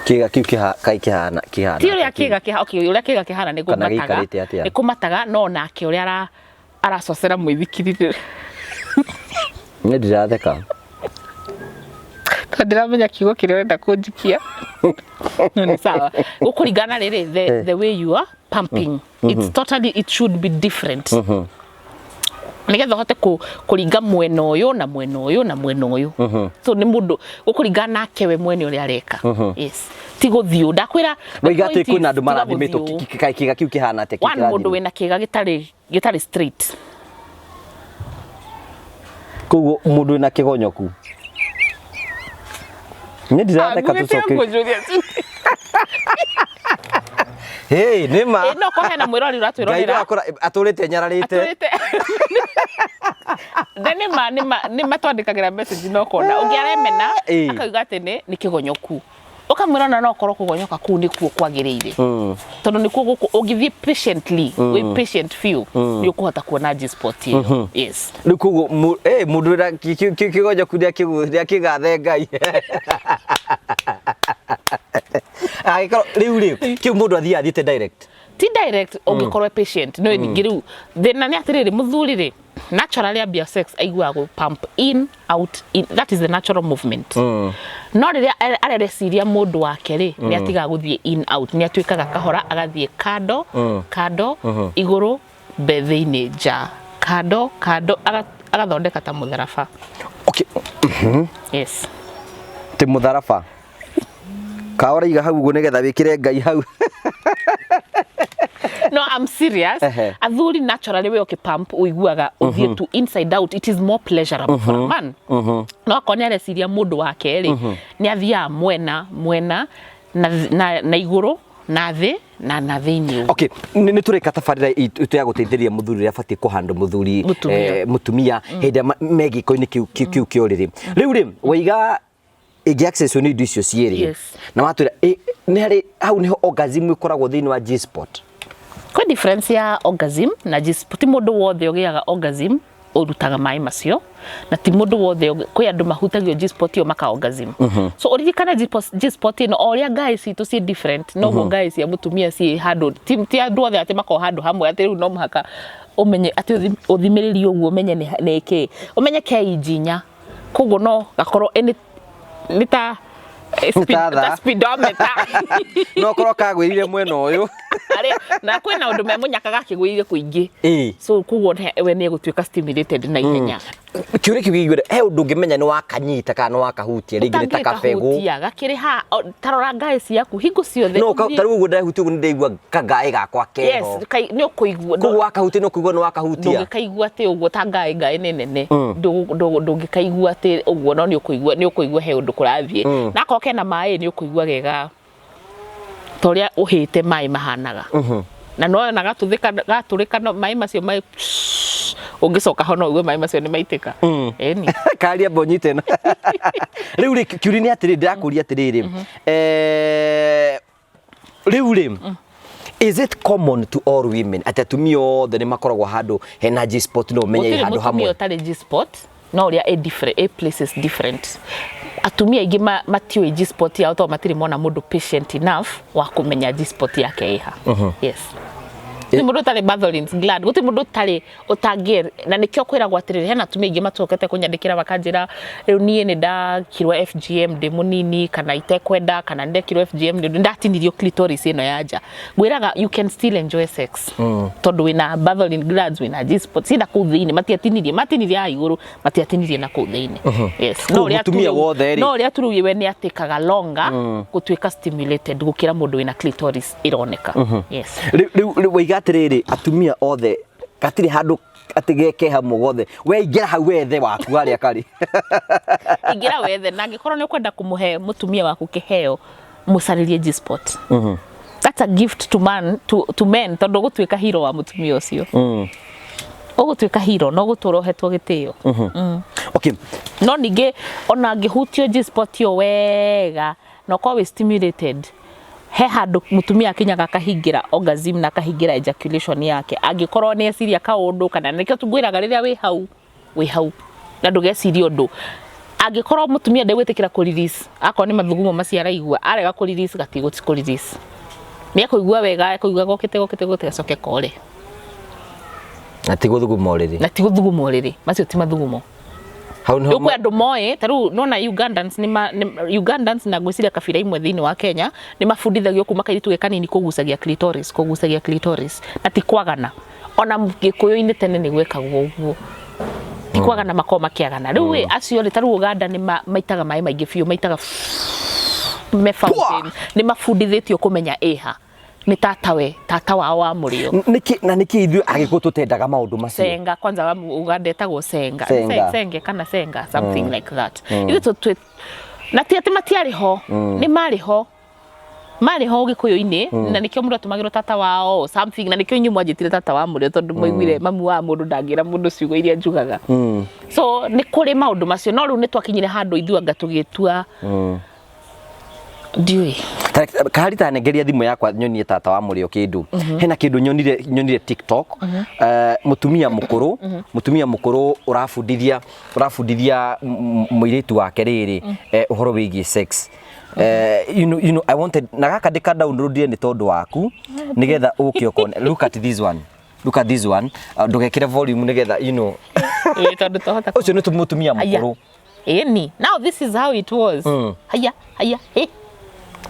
Kĩga kĩu kaĩ kĩhana kĩhana Ti ũrĩa kĩga kĩha okay ũrĩa kĩga kĩhana nĩ Kana kũmataga gĩikarĩte atĩa? Nĩ kũmataga no nake ũrĩa aracocera mũithikiri Niĩ ndiratheka. Tondũ ndiramenya kiugo kĩrĩa ũrenda kũnjikia no nĩ sawa gũkũringana rĩrĩ the way you are pumping it's totally it should be different nĩgetha ũhote kũringa mwena ũyũ na mwena ũyũ na mwena ũyũ, so nĩ mũndũ ũkũringana nake we mwene ũrĩa areka. Yes, ti gũthiũ ndakwĩra the Waiga atĩ point is, kwĩna andũ tiga marathimĩtwo gũthiũ. Kĩga kĩu kĩhana atĩa kĩu One mũndũ kĩrathimwo? wĩna kĩga gĩtarĩ straight. Koguo mũndũ wĩna kĩgonyoku niĩ ndiratheka Ngũgĩtiga tũcoke kũnjũria. Hey, nĩ ma Ĩ, no ko hena mwĩrori Ngai ũratwĩrorera ndakora atũrĩte nyararĩte. Atũrĩte na nĩ ma matwandĩkagĩra message no kona ũngĩ aremena akauga atĩ nĩ kĩgonyoku ũkamwĩra ona no korwo kũgonyoka kũu nĩkuo kwagĩrĩire tondũ nĩkuo gũkũ ũngĩthiĩ patiently wĩ patient biũ nĩ ũkũhota kuona G-spot ĩyo, yes. Rĩu koguo mũndũ wĩna kĩgonyoku nĩakĩgathe Ngai angĩkorwo rĩu rĩ kĩu mũndũ athiaga athiĩte direct? Ti direct ũngĩkorwo patient no ningĩ rĩu thĩna nĩ atĩrĩrĩ mũthuri rĩ naturally ambia sex aiguaga gũ pump in out in, that is the natural movement, no rĩrĩa arereciria mũndũ wake rĩ nĩ atigaga gũthiĩ in out, nĩ atuĩkaga kahora agathiĩ kando kando igũrũ mbe thĩinĩ nja kando kando agathondeka ta mũtharaba. Yes. Ti mũtharaba ka ũraiga hau ũguo nĩgetha wĩkĩre Ngai hau? No, I'm serious. Athuri naturally we ũkĩpump ũiguaga ũthiĩ to inside out, it is more pleasurable for a man, no akorwo nĩ areciria mũndũ wake rĩ nĩ athiaga mwena mwena na igũrũ Na thĩ na thĩinĩ ũguo. Okay, nĩ tũrĩka tabarĩra itũ ya gũteithĩrĩria mũthuri ũrĩa abatiĩ kũhandwo mũthuri. Mũtumia. Mũtumia hĩndĩ ĩrĩa me gĩko-inĩ kĩu kĩa ũrĩrĩ. Rĩu rĩ, waiga ĩngĩ access nĩ indo icio cierĩ. Na watwĩra nĩ harĩ hau nĩho orgasm ĩkoragwo thĩinĩ wa G spot. Kwĩ difference ya orgasm na G-spot. Ti mũndũ wothe ũgĩaga orgasm ũrutaga maĩ macio, na ti mũndũ wothe kwĩ andũ mahutagio G-spot ĩyo maka orgasm. So ũririkane G-spot ĩno, o ũrĩa ngaĩ citũ ciĩ different, noguo ngaĩ cia mũtumia ciĩ handũ, ti andũ othe atĩ makoragwo handũ hamwe atĩ rĩu no mũhaka ũmenye atĩ ũthimĩrĩrie ũguo ũmenye nĩ kĩ, ũmenye ke inji 4, koguo no gakorwo nĩ ta Nĩ ta thaa. Ta speedometer. No korwo kagwĩrire mwena ũyũ. Na kwĩna ũndũ me mũnyaka gakĩgwĩrire kũingĩ. So koguo we nĩ egũtuĩka stimulated na ihenya. Kĩũria kĩu gĩiguire, he ũndũ ũngĩmenya nĩ wakanyita kana nĩ wakahutia, rĩngĩ nĩ ta kabegũ? Ũtangĩkahutia, gakĩrĩ ha, ta rora ngaĩ ciaku hingo ciothe. No ta rĩu ũguo ndehutia ũguo nĩ ndaigua kangaĩ gakwa keho. Yes, nĩ ũkũigua. Koguo wakahutia nĩ ũkũigua nĩ wakahutia. Ndũngĩkaigua atĩ ũguo ta ngaĩ nĩ nene. Ndũngĩkaigua atĩ ũguo, no nĩ ũkũigua he ũndũ kũrathiĩ. Na akorwo kena maĩ nĩ ũkũigua gega ta ũrĩa ũhĩte maĩ mahanaga. Na no ona gatũrĩka no maĩ macio maĩ ũngĩcoka ho no ũigue maĩ macio nĩ maitĩka. Ĩni. Karia amba ũnyite ĩno. Rĩu rĩ, kĩũria nĩ atĩrĩrĩ, ndĩrakũria atĩrĩrĩ, rĩu rĩ, is it common to all women atĩ atumia othe nĩ makoragwo handũ hena G spot, no ũmenye ĩ Gũtirĩ handũ mũtumia hamwe? ũtarĩ G spot, no ũrĩa ĩ different, ĩ places different. Atumia aingĩ matiũĩ G spot yao tondũ matirĩ mona mũndũ patient enough wa kũmenya G spot yake ĩha. Yes. Gũtirĩ mũndũ ũtarĩ Bartholin's gland, gũtirĩ mũndũ ũtarĩ ũtangĩ, na nĩkĩo kwĩragwo atĩrĩrĩ, hena atumia aingĩ macokete kũnyandĩkĩra makanjĩra, rĩu niĩ nĩ ndakirwo FGM ndĩ mũnini, kana itekwenda, kana nĩ ndekirwo FGM nĩ ndatinirio clitoris ĩno ya nja. Ngwĩraga you can still enjoy sex. Tondũ wĩna Bartholin glands, wĩna G spot, ciĩ na kũu thĩinĩ, matiatinirie, matinirie haha igũrũ, matiatinirie na kũu thĩinĩ. Yes. Koguo mũtumia wothe rĩ. No ũrĩa tu rĩu we nĩ atĩkaga longer gũtuĩka stimulated gũkĩra mũndũ wĩna clitoris ĩroneka. Yes. Rĩu waiga atĩrĩrĩ, atumia othe gatirĩ handũ atĩ geke hamwe gothe, we ingĩra hau wethe waku harĩa karĩ. Ingĩra wethe, na angĩkorwo nĩ ũkwenda kũmũhe mũtumia waku kĩheo, mũcarĩrie G spot. That's a gift to man, to men, tondũ ũgũtuĩka hero wa mũtumia ũcio. Ũgũtuĩka hero na ũgũtũra ũhetwo gĩtĩo. No ningĩ ona angĩhutio G spot ĩyo wega na ũkorwo wĩ stimulated, he handũ mũtumia akinyaga akahingĩra orgasm na akahingĩra ejaculation yake, angĩkorwo nĩ eciria kaũndũ, kana nĩkĩo ngwĩraga rĩrĩa wĩ hau, wĩ hau na ndũgecirie ũndũ. Angĩkorwo mũtumia ndegwĩtĩkĩra kũ release, akorwo nĩ mathugumo macio araigua, arega kũ release, gatigũ kũ release, nĩ ekũigua wega, ekũigua gokĩte gokĩte gokĩte, gacoke kore. Na ti gũthuguma ũrĩrĩ. Na ti gũthuguma ũrĩrĩ, macio ti mathugumo. Hau nĩho Rĩu kwĩ andũ moĩ, ta rĩu nona Ugandans nĩ ma, nĩ, Ugandans na ngwĩciria kabira imwe thĩinĩ wa Kenya nĩ mabundithagio kuma kairĩtu ge kanini kũgucagia clitoris, kũgucagia clitoris, na ti kwagana. Ona Gĩkũyũ-inĩ tene nĩ gwekagwo ũguo, ti kwagana makoragwo makĩagana. Rĩu ĩ acio rĩ, ta rĩu Uganda nĩ maitaga maĩ maingĩ biũ, maitaga me fountain, nĩ mabundithĩtio kũmenya ĩha nĩ tatawe, tata wao wa mũrĩo. Nĩkĩ na nĩkĩ ithuĩ Agĩkũyũ tũtendaga maũndũ macio? Senga kwanza wa Uganda etagwo senga. Senga. Senge kana senga, something like that. Ithuĩ na ti atĩ matiarĩ ho, nĩ marĩ ho, marĩ ho Gĩkũyũ-inĩ, na nĩkĩo mũndũ atũmagĩrwo tata wao something, na nĩkĩo inyuĩ mwanjĩtire tata wa mũrĩo, tondũ mwaiguire mamu wa mũndũ ndangĩra mũndũ ciugo iria njugaga. So nĩ kũrĩ maũndũ macio, no rĩu nĩ twakinyire handũ ithuĩ anga tũgĩtua ndiũĩ. Kahari ta nengeria thimũ yakwa nyonie tata wa mũrĩo kĩndũ. Hena kĩndũ nyonire TikTok. Mũtumia mũkũrũ ũrabundithia mũirĩtu wake rĩrĩ, ũhoro wĩgiĩ sex. I wanted na gaka ndĩka download nĩ tondũ waku nĩgetha ũke ũkone. Look at this one. Look at this one. Ndũgekĩre volume nĩgetha you know. Ĩĩ, tondũ twahota Ũcio nĩ mũtumia mũkũrũ. Ĩni. Now this is how it was. Haya, haya, eh.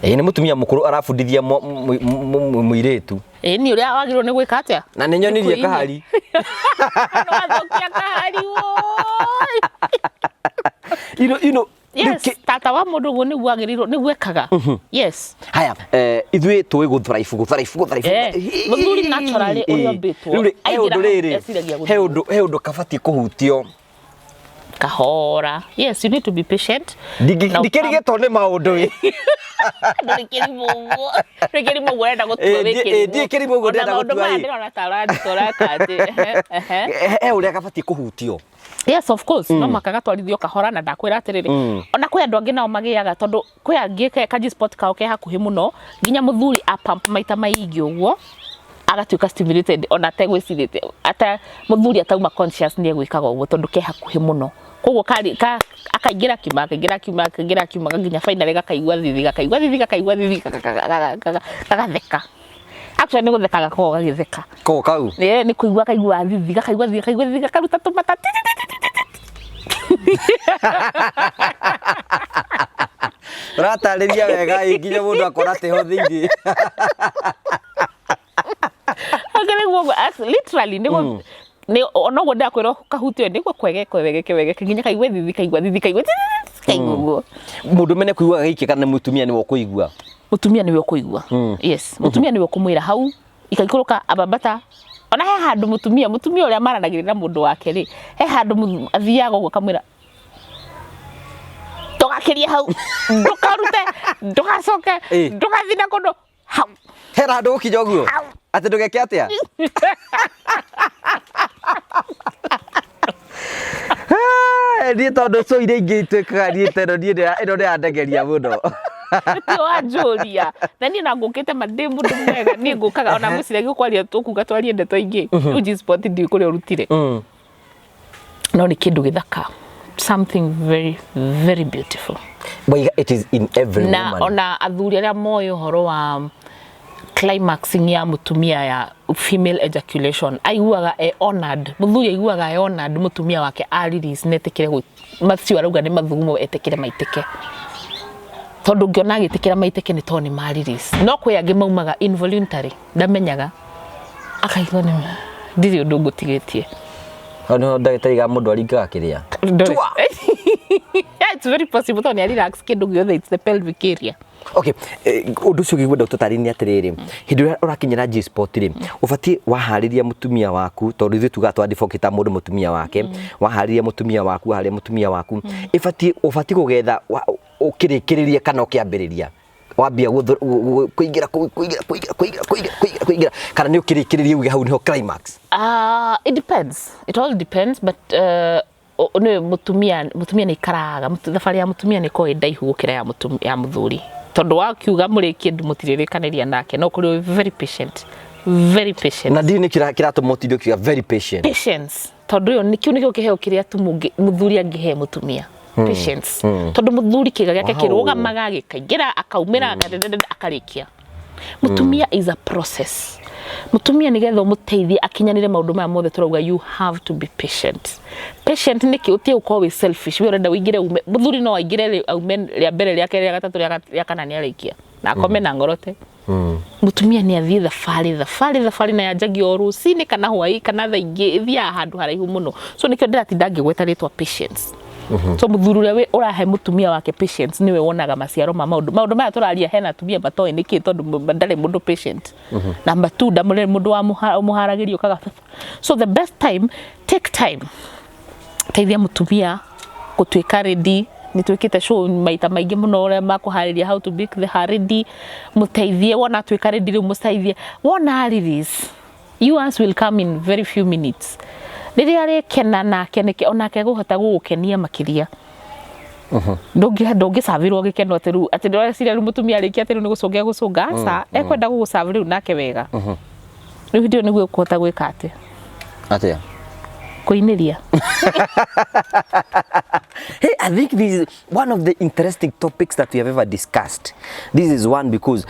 Ĩĩ, nĩ mũtumia mũkũrũ arabundithia mũirĩtu. Ĩni, ũrĩa wagĩrĩirwo nĩ gwĩka atĩa? Na nĩ nyonirie Gĩkũyũ-inĩ. kahari. Nĩ wathũkia kahari, woi. Yes, tata wa mũndũ ũguo nĩguo agĩrĩirwo, nĩguo ekaga. Yes. Haya, ithuĩ tũĩ gũthraibu, gũthraibu, gũthraibu. Mũthuri naturally ũrĩa ũmbĩtwo, Rĩu rĩ, he aingĩra ũndũ hau rĩrĩ, eciragia he gũthuri. ũndũ, he ũndũ kabatiĩ kũhutio. Kahora. Yes, you need to be patient. Na Ndikĩrigĩtwo nĩ maũndũ ĩ. Ndũrĩ kĩrimũ ũguo. Ndũrĩ kĩrimũ ũguo ũrenda gũtua Ĩ, wĩ kĩrimũ. Ndiĩ kĩrimũ ũguo Ona ndĩrenda maũndũ gũtua, maya ĩ. ndĩrona ta ũrandita ũreka atĩ. Ehe, ehe. He ũrĩa gabatiĩ kũhutio. Yes, of course. No mũhaka gatwarithio kahora na ndakwĩra atĩrĩrĩ, ona kwĩ andũ angĩ nao magĩaga tondũ kwĩ angĩ ka G-spot kao ke hakuhĩ mũno nginya mũthuri a pump maita maingĩ ũguo agatuĩka stimulated ona ategwĩcirĩtie ata mũthuri atauma conscious nĩ egwĩkaga ũguo tondũ ke hakuhĩ mũno, koguo kari ka akaingĩra akiuma akaingĩra akiuma akaingĩra akiuma nginya finally gakaigua thithi, gakaigua thithi, gakaigua thithi, gagatheka. Actually nĩ gũtheka gakoragwo gagĩtheka. Ko kau. Ĩĩ nĩ kũigua kaigua thithi, gakaigua thithi, gakaigua thithi, gakaruta tũmata. Ũratarĩria wega ĩ nginya mũndũ akona atĩ ho thĩinĩ. Nĩguo literally nĩguo nĩ ona ũguo ndakwĩra kahutio nĩguo kwege kwege kwege nginya kaigue thithi, kaigua thithi, kaigua kaigua ũguo. Mũndũ mene kũigua gagĩikia kana nĩ mũtumia nĩwe ũkũigua? Mũtumia nĩwe ũkũigua. Yes, mũtumia nĩwe ũkũmwĩra hau ikaikũrũka abambata. Ona he handũ mũtumia ũrĩa maranagĩria na mũndũ wake rĩ, he handũ athiaga ũguo akamwĩra ndũgakĩrie hau, ndũkarute, ndũgacoke, ndũgathiĩ na kũndũ hau. Hena handũ gũkinya ũguo? Atĩ ndũgeke atĩa? Niĩ tondũ cũ iria ingĩ ituĩkaga niĩ ta ĩno niĩ ĩno nĩyandegeria mũno. Nĩkĩo wanjũria. Na niĩ na ngũkĩte ma ndĩ mũndũ mwega, niĩ ngũkaga ona ngwĩciragia kwaria tũkuga twarie ndeto ingĩ. Rĩu G-spot ndiũĩ kũrĩa ũrutire. No nĩ kĩndũ gĩthaka. Something very, very beautiful. Waiga it is in every Na woman. Ona athuri arĩa moĩ ũhoro wa climaxing ya mũtumia ya female ejaculation, aiguaga e honored, mũthuri aiguaga e honored mũtumia wake a release na etĩkĩre macio arauga nĩ mathugumo etĩkĩre maitĩke, tondũ ũngĩona agĩtĩkĩra maitĩke nĩ tondũ nĩ ma release. No kwĩ angĩ maumaga involuntary, ndamenyaga, akaigua nĩ ndirĩ ũndũ ngũtigĩtie. Hau nĩho ndagĩtarĩ ga mũndũ aringaga kĩrĩa. Tua. Yeah, it's very possible tondũ nĩ relax kĩndũ gĩothe, it's the pelvic area. Okay, ũndũ ũcio ũngĩ ngwenda ũtũtarĩrie nĩ atĩrĩrĩ, hĩndĩ ĩrĩa ũrakinyĩra G spot rĩ, ũbatiĩ waharĩria mũtumia waku, tondũ ithuĩ tugaga twa advocate mũndũ mũtumia wake, waharĩria mũtumia waku, waharĩria mũtumia waku, ĩbatiĩ ũbatiĩ kũgetha ũkĩrĩkĩrĩria kana ũkĩambĩrĩria wambia kũingĩra kũingĩra kũingĩra kũingĩra kũingĩra kũingĩra kũingĩra kana nĩ ũkĩrĩkĩrĩria uge hau nĩho climax? It depends. It all depends, but nĩ mũtumia nĩ ikaraga, thabarĩ ya mũtumia nĩ ĩkoragwo ĩ ndaihu gũkĩra ya ya mũthuri, tondũ wakiuga mũrĩkie mũtirĩrĩkanĩria nake, no ũkorwo wĩ very patient, very patient. Na ndiũĩ nĩ kĩratũma ũtinde ũkiuga very patient. Patience, tondũ ĩyo kĩu nĩkĩo kĩheo kĩrĩa tu mũthuri angĩhe mũtumia. Patience. Tondũ mũthuri kĩga gĩake kĩrũgamaga gĩkaingĩra akaumĩra akarĩkia. Mũtumia is a process. Mũtumia nĩgetha ũmũteithie akinyanĩre maũndũ maya mothe tũrauga, you have to be patient. Patient nĩkĩ? Ũtige gũkorwo wĩ selfish, we ũrenda ũingĩre ume. Mũthuri no aingĩre aume rĩa mbere, rĩa kerĩ, rĩa gatatũ, rĩa kana nĩ arĩkia na akome na ngorote. Mũtumia nĩ athiĩ thabarĩ, thabarĩ, thabarĩ, na yanjagia o rũcinĩ kana hwaĩ kana thaa ingĩ, ĩthiaga handũ haraihu mũno. So nĩkĩo ndĩratinda ngĩgweta rĩtwa patience. So mũthuri ũrĩa ũrahe mũtumia wake patience nĩwe wonaga maciaro ma maũndũ maya tũraria. Hena atumia matoĩ nĩkĩ, tondũ ndarĩ mũndũ patient. Number two, ndarĩ mũndũ wa mũharagĩria ũkaga. So the best time, take time, teithia mũtumia gũtuĩka ready. Nĩ twĩkĩte show maita maingĩ mũno ũrĩa makũharĩria, how to make the her ready. Mũteithie, wona atuĩka ready rĩu mũteithie, wona release, yours will come in very few minutes. Rĩrĩa arĩkena nake nĩke onake egũhota gũgũkenia makĩria. Ndũngĩcavirwo gĩkeno atĩ rĩu atĩ ndĩreciria rĩu mũtumia arĩkia atĩ rĩu nĩ gũcũnga egũcũnga, aca, ekwenda gũgũcave rĩu nake wega. Rĩu hĩndĩ ĩyo nĩguo ũkũhota gwĩka atĩ Atĩa? Kũinĩria. Hey, I think this is one of the interesting topics that we have ever discussed. This is one because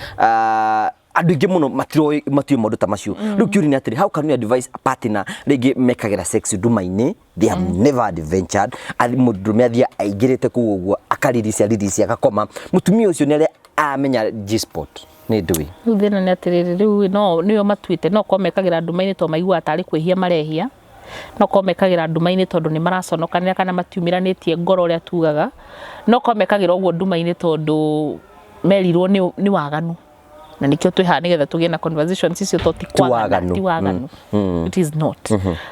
andũ aingĩ mũno matiroĩ, matiũĩ maũndũ ta macio. Rĩu kĩũria nĩ atĩrĩ, how can we advise a partner rĩngĩ mekagĩra sex nduma-inĩ, they have never adventured, mũndũrũme athiĩ aingĩrĩte kũu ũguo akariricia riricia agakoma, mũtumia ũcio nĩ arĩa amenya G spot nĩ ndũĩ? Rĩu thĩna nĩ atĩrĩrĩ, rĩu no nĩo matuĩte no korwo mekagĩra nduma-inĩ tondũ maiguaga tarĩ kwĩhia marehia, no korwo mekagĩra nduma-inĩ tondũ nĩ maraconokanĩra kana matiumĩranĩtie ngoro ũrĩa tugaga, no korwo mekagĩra ũguo nduma-inĩ tondũ merirwo nĩ waganu. Na nĩkĩo twĩ haha nĩgetha tũgĩe na conversations icio, to ti kwagana. Waganu. Ti waganu, it is not.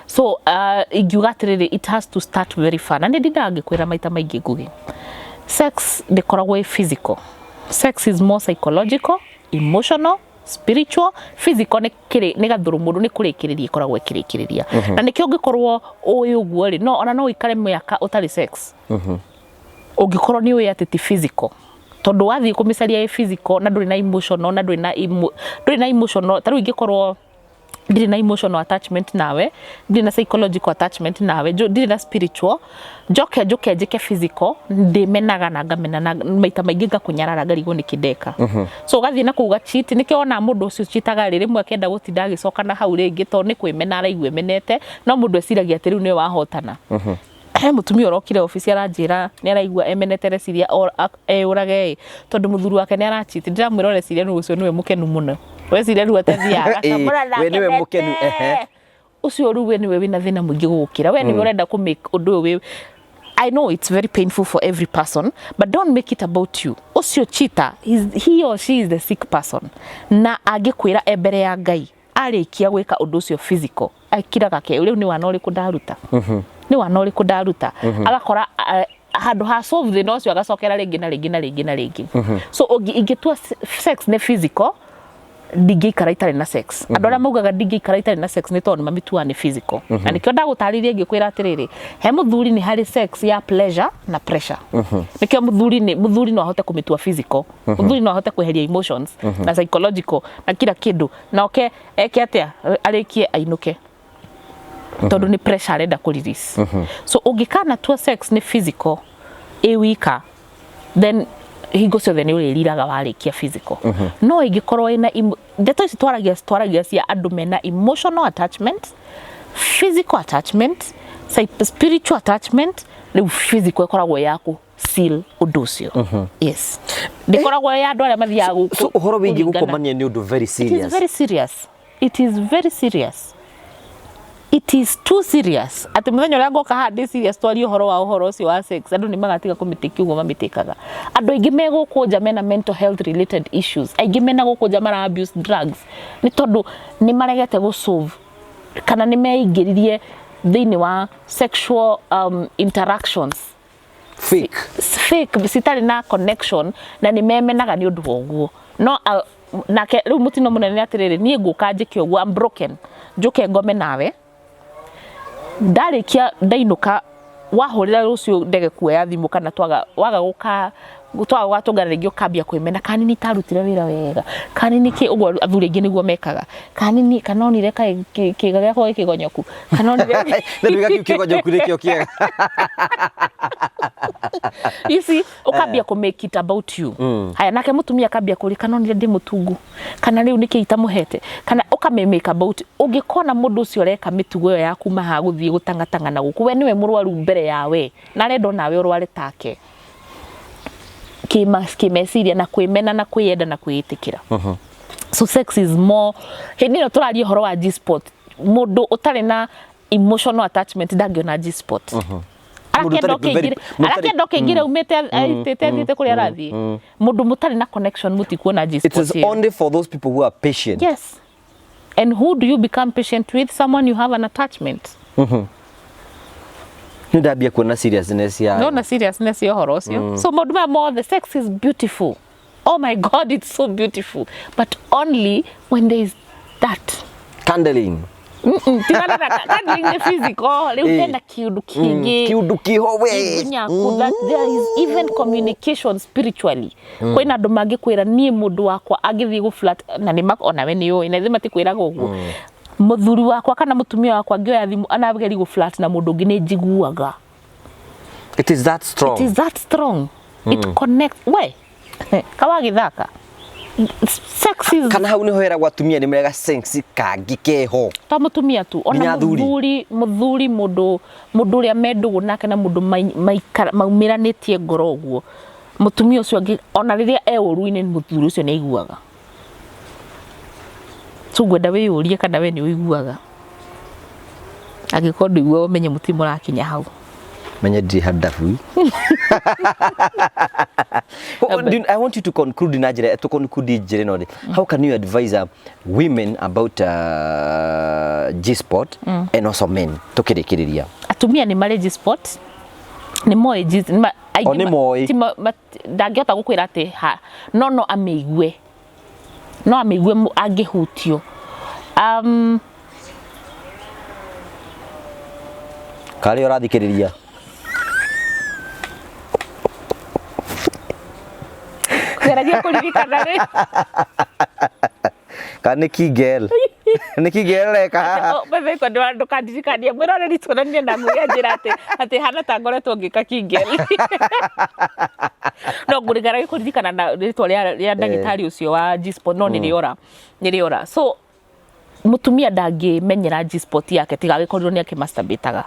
So ingiuga atĩrĩrĩ, it has to start very far. Na nĩ ndindaga ngĩkwĩra maita maingĩ, Ngugi, sex ndĩkoragwo ĩ physical. Sex is more psychological, emotional, spiritual. Physical nĩ kĩrĩ nĩ gathũrũ mũndũ nĩ kũrĩkĩrĩria, ĩkoragwo ĩkĩrĩkĩrĩria. Na nĩkĩo ũngĩkorwo ũĩ ũguo rĩ, no ona no ũikare mĩaka ũtarĩ sex ũngĩkorwo nĩ ũĩ atĩ ti physical, tondũ wathiĩ kũmĩcaria ĩ physical na ndũrĩ na emotional na ndũrĩ na emotional. Ta rĩu ingĩkorwo ndirĩ na emotional attachment nawe, ndirĩ na psychological attachment nawe, ndirĩ na spiritual, njoke njũke njĩke physical, ndĩmenaga na ngamena na maita maingĩ ngakũnyarara, ngarigwo nĩkĩ ndeka. So ũgathiĩ na kũu gacheat. Nĩkĩo wona mũndũ ũcio cheataga rĩ, rĩmwe akĩenda gũtinda agĩcoka na hau rĩngĩ, tondũ nĩ kwĩmena araigua emenete, no mũndũ eciragia atĩ rĩu nĩwe wahotana. He mũtumia ũrokire obici aranjĩra nĩ araigua emenete, reciria eyũrage ĩ, tondũ mũthuri wake nĩ aracheat. Ndĩramwĩra, ũreciria nũ ũcio nĩwe mũkenu mũno? Weciria rĩu atathiaga Ĩĩ, we nĩwe mũkenu, ehe. Ũcio rĩu we nĩwe wĩna thĩna mũingĩ gũgũkĩra. We nĩwe ũrenda kũ make ũndũ ũyũ wĩ. I know it's very painful for every person, but don't make it about you. Ũcio cheater, he or she is the sick person. Na angĩkwĩra e mbere ya Ngai, arĩkia gwĩka ũndũ ũcio physical, akiraga ke rĩu nĩ wana ũrĩkũ ndaruta? Nĩ wana ũrĩkũ ndaruta? Agakora handũ ha solve thĩna ũcio, agacokera rĩngĩ na rĩngĩ na rĩngĩ na rĩngĩ. So ingĩtua sex nĩ physical, ndingĩikara itarĩ na sex. Andũ arĩa maugaga ndingĩikara itarĩ na sex nĩ tondũ nĩ mamĩtuaga nĩ physical. Na nĩkĩo ndagũtarĩirie ngĩkwĩra atĩrĩrĩ, he mũthuri nĩ harĩ sex ya pleasure na pressure. Nĩkĩo mũthuri nĩ mũthuri no ahote kũmĩtua physical. Mũthuri no ahote kweheria emotions na psychological na kila kĩndũ, na oke eke atĩa, arĩkie ainũke, tondũ nĩ pressure arenda kũ release. So ũngĩkana tua sex nĩ physical ĩ wika, then hingo ciothe nĩ ũrĩriraga warĩkia physical. No ĩngĩkorwo ĩna ndeto ici twaragia cia andũ mena emotional attachment, physical attachment, spiritual attachment, rĩu physical ĩkoragwo yaku seal ũndũ ũcio. Yes, ndĩkoragwo ya andũ arĩa mathiaga So ũhoro wĩgiĩ kũringana. Gũkomania nĩ ũndũ very It is serious. Very serious. It is very serious. It is too serious. Atĩ mũthenya ũrĩa ngoka haha ndĩ serious twarie ũhoro wa ũhoro ũcio wa sex, andũ nĩ magatiga kũmĩtĩkia ũguo mamĩtĩkaga. Andũ aingĩ me gũkũ nja mena mental health related issues. Aingĩ mena gũkũ nja mara abuse drugs. Nĩ tondũ nĩ maregete gũ solve kana nĩ meingĩririe thĩinĩ wa sexual interactions fake. Fake, citarĩ na connection, na nĩ memenaga nĩ ũndũ wa ũguo. No nake rĩu mũtino mũnene nĩ atĩrĩrĩ, niĩ ngũka njĩke ũguo, I'm broken, njũke ngome nawe, ndarĩkia ndainũka, wahũrĩra rũciũ ndege kuoya thimũ kana twaga waga gũka twaga gũgatũngana rĩngĩ, ũkambia kwĩmena kana nĩ itarutire wĩra wega, kana nĩ kĩ ũguo. Athuri aingĩ nĩguo mekaga, kana nĩ kana onire kaĩ kĩga gĩakwa gĩkĩgonyoku, kana onire Na nduiga kiu kĩgonyoku nĩkĩo kĩega. You see, ukambia ku make it about you. Haya, nake mutumia akambia kũria kana onire ndĩ mũtungu, kana rĩu nĩkĩ itamũhete, kana ũkamĩ make about. Ũngĩkona mũndũ ũcio ũreka mĩtugo ĩyo ya kuma haha gũthiĩ gũtangatanga na gũkũ, we nĩwe mũrwaru mbere yawe, na arenda onawe ũrware take kĩmeciria na kwĩmena na kwĩyenda na kwĩĩtĩkĩra. So sex is more. Hĩndĩ ĩno tũraria ũhoro wa G-spot, mũndũ ũtarĩ na emotional attachment ndangĩona G-spot. Mũndũ Arakĩenda ũtarĩ ũkĩingĩre mũtarĩ- arakĩenda ũkĩingĩre umĩte aitĩte athiĩte kũrĩa arathiĩ. Mũndũ mũtarĩ na connection mũtikuona It G-spot is ĩyo. Only for those people who are patient. Yes, and who do you become patient with? Someone you have an attachment. Nĩ ndambia kuona seriousness ya Nona seriousness ya ũhoro ũcio. So maũndũ maya mothe, sex is beautiful, oh my God, it's so beautiful, but only when there is that Candling. Tigana na cuddling, nĩ physical rĩu. Hena kĩũndũ kĩngĩ. Kiundu kiho we. Nyaku that there is even communication spiritually. Kwĩna andũ mangĩkwĩra, niĩ mũndũ wakwa angĩthiĩ gũ flirt na nĩ onawe nĩ ũĩ na ithuĩ matikwĩraga ũguo, mũthuri wakwa kana mũtumia wakwa angĩoya thimũ anageri gũ flirt na mũndũ ũngĩ, nĩ njiguaga. It is that strong. It is that strong. It connects we kawagĩthaka. Sex is Kana hau niho heragwo atumia nĩ marega sex kangĩ keho. To mũtumia tu, ona Nginya athuri. Mũthuri mũndũ ũrĩa me ndũgũ nake na mũndũ maumĩranĩtie ngoro ũguo, mũtumia ũcio angĩ ona rĩrĩa e ũru-inĩ, mũthuri ũcio nĩ aiguaga. So ngwenda wĩyũrie kana we nĩ ũiguaga. Angĩkorwo ndũiguaga, ũmenye mũtirĩ mũrakinya hau. Menye ndirĩ handabu. I want you to conclude na njĩra to conclude njĩra ĩno rĩ, how can you advise women about G-spot and also men tũkĩrĩkĩrĩria? Atumia nĩ marĩ G-spot, nĩ moĩ aingĩ. O nĩ moĩ. Ndangĩhota gũkwĩra atĩ ha, no amĩigue, no amĩigue angĩhutio. Karĩa ũrathikĩrĩria. Geragia kũririkana rĩ. Kana nĩ Kigel? Nĩ Kigel reka haha? Bebe ndũkandirikanie mwĩroreri tuonanie na ngũgĩ anjĩra atĩ hana ta ngoretwo ngĩka Kigel, no ngũrĩgeragia kũririkana na rĩtwa rĩa ndagĩtarĩ ũcio wa G-spot, no nĩ rĩora nĩ rĩora. So mũtumia ndangĩmenyera G-spot yake tiga agĩkorirwo nĩ akĩmasturbataga.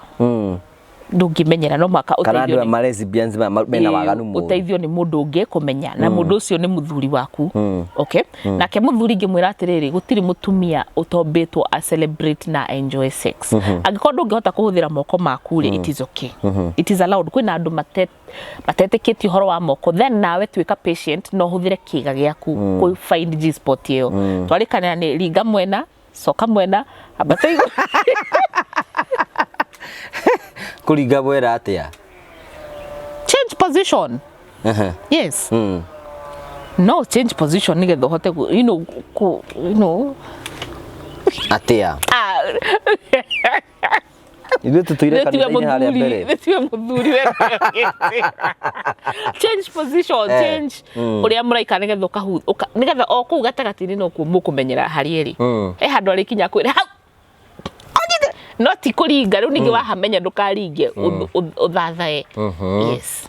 Ndũngĩmenyera, no mũhaka Kana ũteithio andũ aya ma lesbians mena waganu mũru. Ũteithio nĩ mũndũ ũngĩ kũmenya, na mũndũ ũcio nĩ mũthuri waku, okay? Nake mũthuri ingĩmwĩra atĩrĩrĩ, gũtirĩ mũtumia ũtombĩtwo a celebrate na enjoy sex. Angĩkorwo ndũngĩhota kũhũthĩra moko maku rĩ, it is okay, it is allowed. Kwĩna andũ matetĩkĩtie ũhoro wa moko. Then nawe tuĩka patient na ũhũthĩre kĩga gĩaku kũ find G spot ĩyo. Twarĩkanĩra nĩ ringa mwena, coka mwena, ambata igũrũ. Kũringa mwena atĩa? Change position. Yes. No change position nigetha ũhote ku, you know, ku, you know. Atĩa? Ah, Ithuĩ tũtũire nĩ tiwe kanitha-inĩ harĩa mũthuri mbere. Nĩ tiwe mũthuri we nĩwe. Change position. Change ũrĩa mũraikara nĩgetha nĩgetha o kũu gatagatĩ-inĩ nokuo mũkũmenyera harĩa ĩrĩ. He handũ arĩkinya kwĩra hau Onyite! No ti kũringa rĩu ningĩ, wahamenya ndũkaringe, ũthathae. Yes.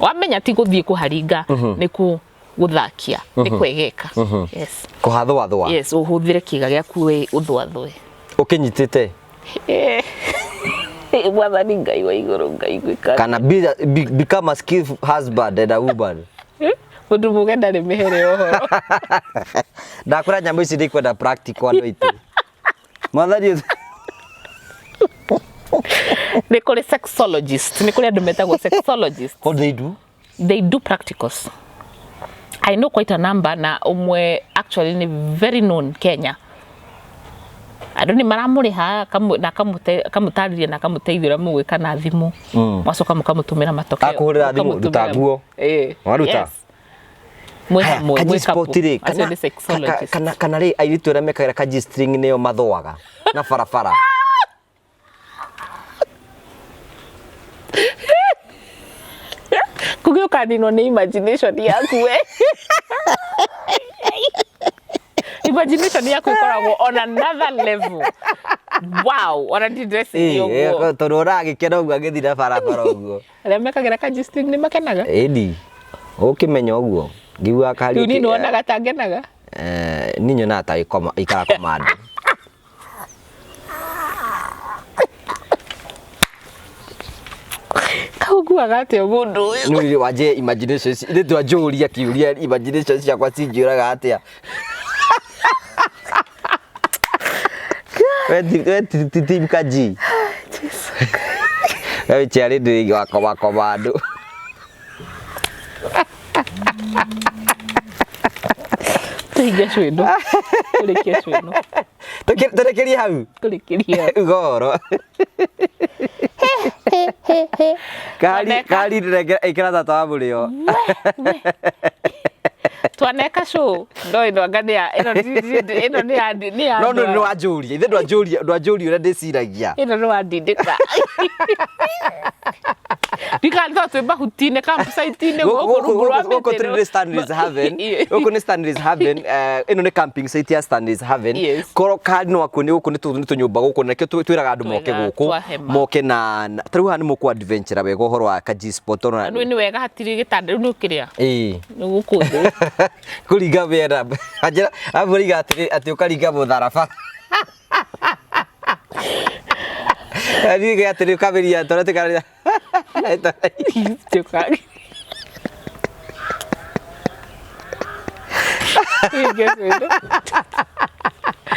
Wamenya ti gũthiĩ kũharinga, nĩ ku gũthakia, nĩ kwegeka, yes. Kũhathũathũa. Yes, ũhũthĩre kĩga gĩaku we ũthũathũe. Ũkĩnyitĩte. Mwathani Ngai wa igũrũ, Ngai gwĩka. Kana become a skillful husband and a woman. Mũndũ mũge ndarĩ mĩhere ũhoro. Ndakwĩra nyamũ ici nĩ practical, andũ aitũ. Mwathani. Nĩ kũrĩ sexologist, nĩ kũrĩ andũ metagwo sexologist. What they do? They do practicals. I know quite a number, na ũmwe actually nĩ very known Kenya. Andũ nĩ maramũrĩha na akamũtarĩria na akamũteithia ũrĩa mũgwĩka na thimũ, mwacoka mũkamũtũmĩra matokeo. Akũhũrĩra thimũ, "Ruta nguo." Waruta? Yes. Mwĩ hamwe, Ka mwĩ G-spot couple. rĩ, Acio nĩ sexologist. Kana rĩ, airĩtu arĩa mekagĩra ka G-string nĩo mathũaga na barabara? Kugi ũkaninwo nĩ imagination yaku we. Imagination yaku ĩkoragwo on another level. Wow, ona ndi ndĩreciria ũguo. Tondũ ũragĩkena ũguo agĩthiĩ na barabara ũguo. Arĩa mekagĩra ka G-string nĩ makenaga. Ĩni ũkĩmenya ũguo ngiguaga kari. Rĩu niĩ nĩwonaga ta ngenaga? Niĩ nyonaga ta ikara command. Kauguaga atĩa mũndũ ũyũ? Nĩ wanjie imagination ithe twanjũria kĩũria, imagination ciakwa cinjũraga atĩa? We ti team kaji we chiari ndĩ wakoma andũ. Tũhinge show ĩno, tũrĩkie show ĩno. Tũrekerie hau. Tũrĩkĩrie. Ugoro kari. Twaneka. Kari ĩkĩra tata wa mũrĩo. Twaneka show no ĩno anga nĩ ya ĩno ĩno nĩ ya No no nĩ wanjũria ithe, ndwanjũria ũrĩa ndĩciragia. Ĩno nĩ wandindĩka ndikana to twĩ mahuti-inĩ, campsite-inĩ gũkũ rungu rwa gũkũ mĩtĩ. Tũrĩ Stanley's Haven. Gũkũ nĩ Stanley's Haven. Ĩno nĩ camping site ya Stanley's Haven. Korwo kari no akuo nĩ gũkũ nĩ tũnyũmba gũkũ, na nĩkĩo twĩraga andũ moke Twega, gũkũ twa hema. Moke na ta rĩu haha nĩ mũkũ adventure wega ũhoro wa ka G-spot tondũ Rĩu nĩ wega hatirĩ gĩtanda, rĩu nĩ ũkĩrĩa ĩĩ. Nĩ gũkũ thĩ. Kũringa mĩena anjĩra amũringa atĩrĩ atĩ ũkaringa mũtharaba. Niĩ atĩrĩ ũkamĩria tũrĩa tũkarĩa. Tũka- Tũhinge show ĩno.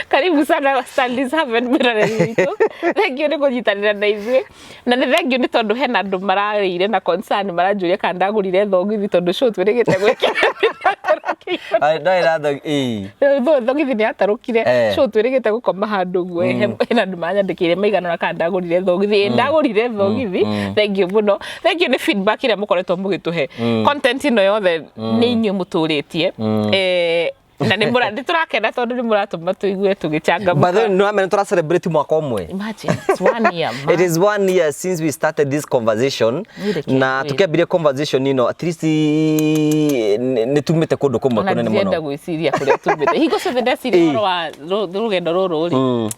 Karibu sana Stanley's Haven, mwĩroreri witũ. Thank you nĩ kũnyitanĩra na ithuĩ, na nĩ thank you nĩ tondũ hena andũ mararĩire na concern, maranjũria kana ndagũrire thogithi, tondũ show twĩrĩgĩte gwĩkĩra. Ai, ndarĩ na ĩĩ. Thogithi nĩ yatarũkire. Show twĩrĩgĩte gũkoma handũ ũguo, hena andũ manyandĩkĩire maigana ũna kana ndagũrire thogithi. Ĩ, ndagũrire thogithi. Thank you mũno, thank you nĩ feedback ĩrĩa mũkoretwo mũgĩtũhe. Content ĩno yothe nĩ inyuĩ mũtũrĩtie. Na nĩ tũrakena tondũ nĩ mũratũma tũigue tũgĩcangamũka. By the way, no amene tũra celebrate mwaka ũmwe. Imagine, it's one year, man. It is one year since we started this conversation. Nĩreke Na ngwĩre. tũkĩambirie conversation ĩno, at least nĩ tumĩte kũndũ kũmwe Ona kũnene ndirenda mũno. Gwĩciria kũrĩa tumĩte. Hingo ciothe ndeciria ũhoro wa rũgendo rũrũ rĩ,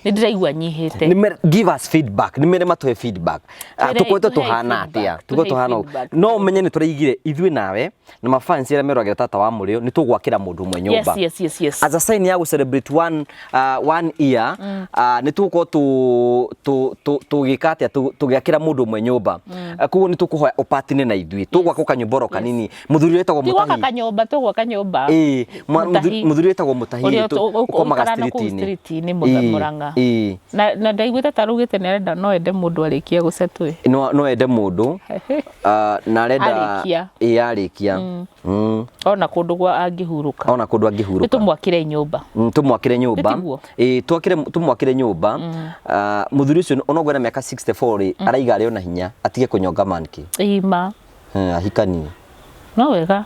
nĩ ndĩraigua nyihĩte. Give us feedback, nĩ mere matũhe feedback. Ah, tũkoretwo Tũhei tũhana feedback, atĩa, tũkoretwo tũhei tũhana ũũ. feedback. No ũmenye nĩ tũraigire ithuĩ nawe na mafans arĩa meragĩra tata wa mũrĩo nĩ tũgwakĩra mũndũ ũmwe nyũmba as a sign ya gũ celebrate one year. Nĩ tũgũkorwo tũgĩka atĩa, tũgĩakĩra mũndũ ũmwe nyũmba. Koguo nĩ tũkũhoya ũpatine na ithuĩ, tũgwaka kanyũmba oro kanini, mũthuri wĩtagwo Ti gwaka Mũtahi. Kanyũmba, tũgwaka nyũmba. Ĩĩ, Mũtahi. Mũthuri wĩtagwo Mũtahi. Ũrĩa Ũkomaga ũikaraga na kũu street-inĩ. street-inĩ, Mũrang'a. Na ndaiguĩte ta arugĩte nĩ arenda, no ende mũndũ arĩkia gũcetwe. No ende mũndũ na arenda Arĩkia. Ĩĩ, arĩkia. Ona kũndũ gwa angĩhurũka. Ona kũndũ Nĩ angĩhurũka. Tũmwakĩre nyũmba. Tũmwakĩre nyũmba. Nĩtiguo? Ĩĩ, tũmwakĩre nyũmba. Ah, mũthuri ũcio onoguo ena mĩaka 64 rĩ, araiga arĩ ona hinya atige kũnyonga manki. Ima. Ahikanie. No wega.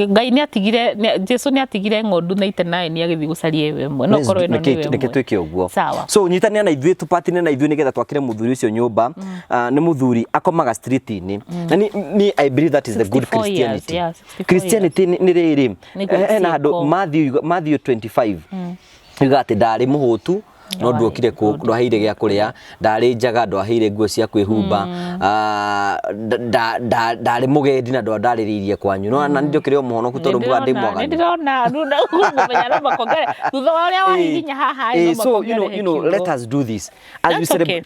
Ngai nĩ atigire Jesu nĩ atigire ng'ondu 99 agĩthiĩ gũcaria ĩyo ĩmwe. No korwo ĩno nĩyo Reke ĩmwe. twĩke ũguo. Sawa. So nyitanĩra na ithuĩ, tũpatine na ithuĩ nĩgetha twakĩre mũthuri ũcio nyũmba. Ah, nĩ mũthuri akomaga street-inĩ na ni I believe that is the good 64 years, Christianity. yeah, 64. Christianity nĩ rĩrĩ Nĩ gwĩciĩko. Hena handũ Matthew 25 yuga atĩ ndarĩ mũhũtu no nduokire ndwaheire gĩa kũrĩa, ndarĩ njaga ndwaheire nguo cia kwĩhumba, ah, ndarĩ mũgendi na ndwandarĩrĩirie kwanyu, no na nĩ ndokire o mũhonoku tondũ muga ndĩ Nĩ mwaganu. ndĩrona rĩu na ngũmenya no makongere thutha wa ũrĩa wahihinya haha no So you know, makongerehe you know, kiugo. let us do this as we That's okay.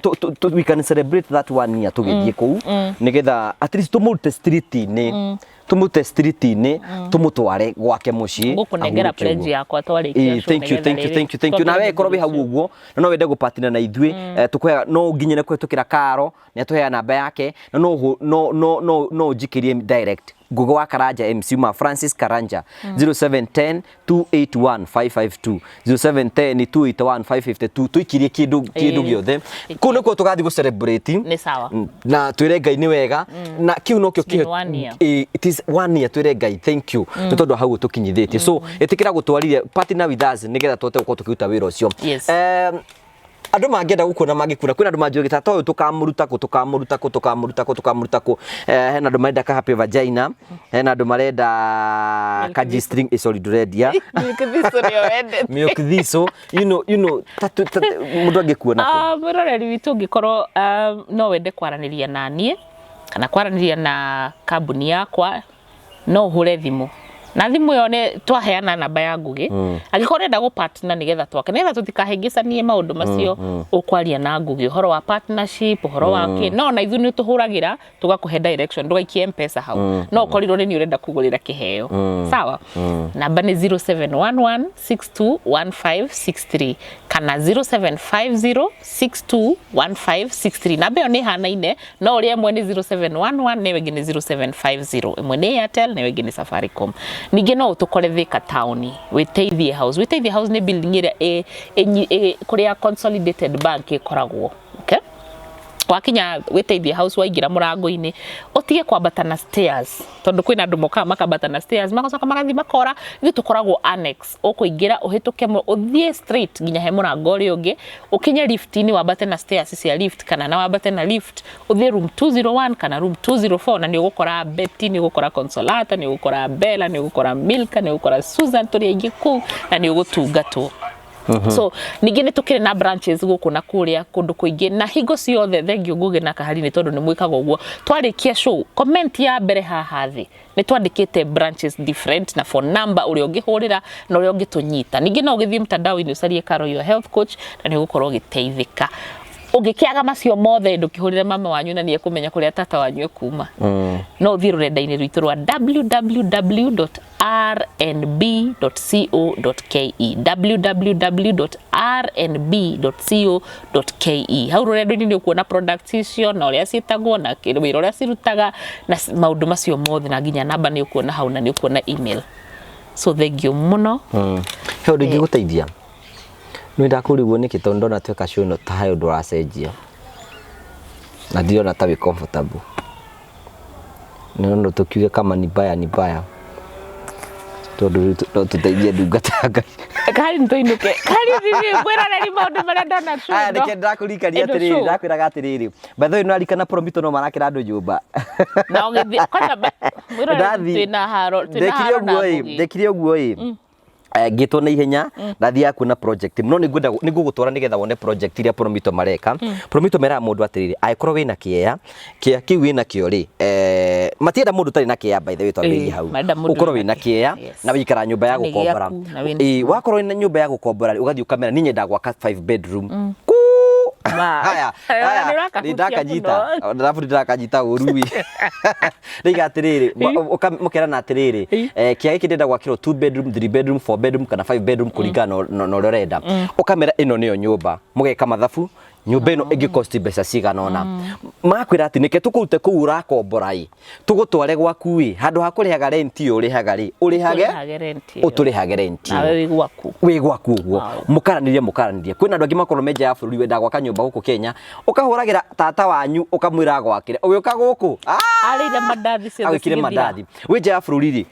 we can celebrate that one year tũgĩthiĩ kũu nĩgetha at least tũmũrute street-inĩ, tũmũrute street-inĩ, tũmũtware gwake mũciĩ, Ngũkũnengera ahurũke pledge ũguo. yakwa twarĩkia Ĩĩ, show thank you, nĩgetha thank you, rĩrĩ thank you, thank you. Nawe korwo wĩ hau ũguo na no wende gũpatina na ithuĩ, tũkũheaga no nginyĩre kũhetũkĩra Karo, nĩ atũheaga namba yake, na no no no no no ũnjikĩrie direct, Ngugi wa Karanja MC ma Francis Karanja, 0710 281 552, 0710 281 552. Tuikirie kindu kindu gĩothe kũu nĩkuo tũgathiĩ gũ celebrate. Nĩ sawa. Na twĩre Ngai nĩ wega, na kĩu nokĩo It's been one year. Ĩĩ, it is one year. Twĩre Ngai thank you nĩ tondũ hau ũtũkinyithĩtie. So ĩtĩkĩra gũtwarire partner with us nĩgetha tũhote gũkorwo tũkĩruta wĩra ũcio. Andũ mangĩenda gũkuona mangĩkuona, kwĩna andũ manjũĩ ta ũyũ tũkamũruta kũ, tũkamũruta kũ, tũkamũruta kũ, tũkamũruta kũ? Hena andũ marenda ka happy vagina, hena andũ marenda ka G string, sorry, ndũrendia. Milk thistle nĩyo wendete. Milk thistle, mũndũ angĩkuona kũ? Ah, mwĩroreri witũ, ũngĩkorwo no wende kwaranĩria na niĩ kana kwaranĩria na kambuni yakwa, no ũhũre thimũ, na thimũ ĩyo nĩ twaheana namba ya Ngugi. Angĩkorwo ũrenda gũ partner nĩgetha twake, nĩgetha tũtikahĩngĩcanie maũndũ macio, ũkwaria na Ngugi ũhoro wa partnership, ũhoro wa kĩ, no na ithuĩ nĩ tũhũragĩra tũgakũhe direction. Ndũgaikie Mpesa hau, no ũkorirwo nĩ niĩ ũrenda kũgũrĩra kĩheo. Sawa, namba nĩ 0711621563 kana 0750621563. Namba ĩyo nĩ ĩhanaine, no ũrĩa ĩmwe nĩ 0711 na ĩyo ĩngĩ nĩ 0750. Ĩmwe nĩ Airtel na ĩyo ĩngĩ nĩ Safaricom. Ningĩ no ũtũkore Thika Town, Wĩteithie House. Wĩteithie House nĩ building ĩrĩa kũrĩa Consolidated Bank ĩkoragwo, okay? Wakinya Wĩteithie House, waingĩra mũrango-inĩ, ũtige kwambata na stairs, tondũ kwĩna andũ mokaga makambata na stairs, magacoka magathiĩ makora. Ithuĩ tũkoragwo annex. Ũkũingĩra, ũhĩtũke, ũthiĩ straight nginya he mũrango ũrĩa ũngĩ, ũkinye lift-inĩ, wambate na stairs cia lift kana na wambate na lift ũthiĩ room 201 kana room 204, na nĩ ũgũkora Betty, nĩ ũgũkora Consolata, nĩ ũgũkora Bella, nĩ ũgũkora Milka, nĩ ũgũkora Susan, tũrĩ aingĩ kũu na nĩ ũgũtungatwo. So ningĩ nĩ tũkĩrĩ na branches gũkũ na kũrĩa kũndũ kũingĩ, na hingo ciothe thengio Ngugi na Kahari nĩ tondũ nĩ mwĩkaga ũguo. Twarĩkia show, comment ya mbere haha thĩ nĩ twandĩkĩte branches different na phone number ũrĩa ũngĩhũrĩra na ũrĩa ũngĩtũnyita. Ningĩ no ũgĩthiĩ mtandao-inĩ ũcarie Caro Your Health Coach na nĩ ũgũkorwo ũgĩteithĩka. Ũngĩkĩaga macio mothe, ndũkĩhũrĩre mama wanyu na nĩ ekũmenya kũrĩa tata wanyu ekuma. No ũthiĩ rũrenda-inĩ rwitũ rwa www.rnb.co.ke, www.rnb.co.ke. Hau rũrenda-inĩ nĩ ũkuona products icio na ũrĩa ciĩtagwo na wĩra ũrĩa cirutaga na maũndũ macio mothe, na nginya namba nĩ ũkuona hau na nĩ ũkuona email. So thank you mũno. He ũndũ ingĩgũteithia? Nĩ ndakũrigwo nĩkĩ, tondũ ndona tweka show ĩno ta he ũndũ ũracenjia na ndirona ta wĩ comfortable. Nĩ ũndũ tũkiuge kama ni mbaya ni mbaya, tondũ rĩu no tũteithie ndungata ya Ngai. Kari nĩtũinũke, kari ngwĩroreri maũndũ marĩa ndona show Aya, ĩno. reke ndĩrakũririkania Ĩno atĩrĩrĩ, show. ndĩrakwĩraga atĩrĩrĩ, by the way, nĩũraririkana Promito no marakĩra andũ nyũmba? Na ũgĩthiĩ kwanza mwĩroreri, twĩna haro, twĩna Ndekire haro na ũguo ĩ, Ngugi. ndekire ũguo ĩ, ngĩtwo na ihenya ndathiaga kuona project, no nĩngwenda nĩngũgũtwara nĩgetha wone project iria Promito mareka. Promito meraga mũndũ atĩrĩrĩ, angĩkorwo wĩna kĩea, kĩea kĩu wĩna kĩo rĩ, matienda mũndũ ũtarĩ na kĩea, by the way, twambĩrĩrie hau. Marenda mũndũ Ũkorwo wĩna wĩna kĩea na wĩikara nyũmba ya Na nĩ gũkombora. gĩaku, na wĩna Wakorwo wĩna nyũmba ya gũkombora rĩ, ũgathiĩ ũkamera niĩ nyendaga gwaka 5 bedroom. Kuu! Haya, Haya, haya, nĩũrakahutia nĩndakanyita. mũno. Arabu nĩndakanyita ũru ĩ. Rĩiga atĩrĩrĩ, mũkerana atĩrĩrĩ, kĩea gĩkĩ ndĩrenda gwakĩrwo 2 bedroom, 3 bedroom, 4 bedroom kana 5 bedroom, kũringana na ũrĩa ũrenda. Ũkamera ĩno nĩyo nyũmba, mũgeka mathabu, nyũmba ĩno ĩngĩ cost mbeca cigana ũna. Magakwĩra atĩ nĩke tũkũrute kũu ũrakombora ĩ, tũgũtware gwaku ĩ, handũ ha kũrĩhaga rent ĩyo ũrĩhaga rĩ, ũrĩhage Ũtũrĩhage rent ĩyo. Ũtũrĩhage rent ĩyo. Nawe wĩ gwaku. Wĩ gwaku ũguo. Mũkaranĩrie. Kwĩna andũ angĩ makorwo me nja ya bũrũri, wendaga gwaka nyũmba gũkũ Kenya, ũkahũragĩra tata wanyu ũkamwĩra agwakĩre, ũgĩũka gũkũ, Arĩire mandathi ciothe agwĩkire cigĩthira. Mandathi wĩ nja ya bũrũri rĩ,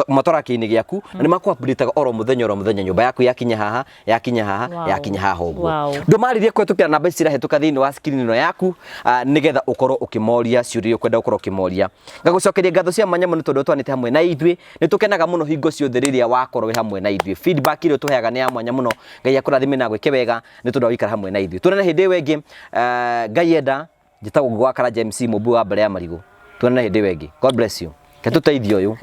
matwaraga kĩinĩ gĩaku na nĩ makũ update oro mũthenya oro mũthenya, nyũmba yaku yakinya haha, yakinya haha, yakinya haha ũguo. Ndũmarĩrie kũhetũkĩra namba ici cirahĩtũka thĩinĩ wa screen ĩno yaku, nĩgetha ũkorwo ũkĩmoria ciũria iria ũkwenda gũkorwo ũkĩmoria. Ngagũcokeria ngatho cia mwanya mũno tondũ ũtwanĩte hamwe na ithuĩ. Nĩ tũkenaga mũno hingo ciothe rĩrĩa wakorwo wĩ hamwe na ithuĩ. Feedback ĩrĩa ũtũheaga nĩ ya mwanya mũno. Ngai akũrathime na agwĩke wega nĩ tondũ wa gũikara hamwe na ithuĩ. Tuonane hĩndĩ ĩyo ĩngĩ, Ngai enda. Njĩtagwo Ngugi wa Karanja MC, mũmbi wa mbere ya marigũ. Tuonane hĩndĩ ĩyo ĩngĩ. God bless you. Ke tũteithie ũyũ.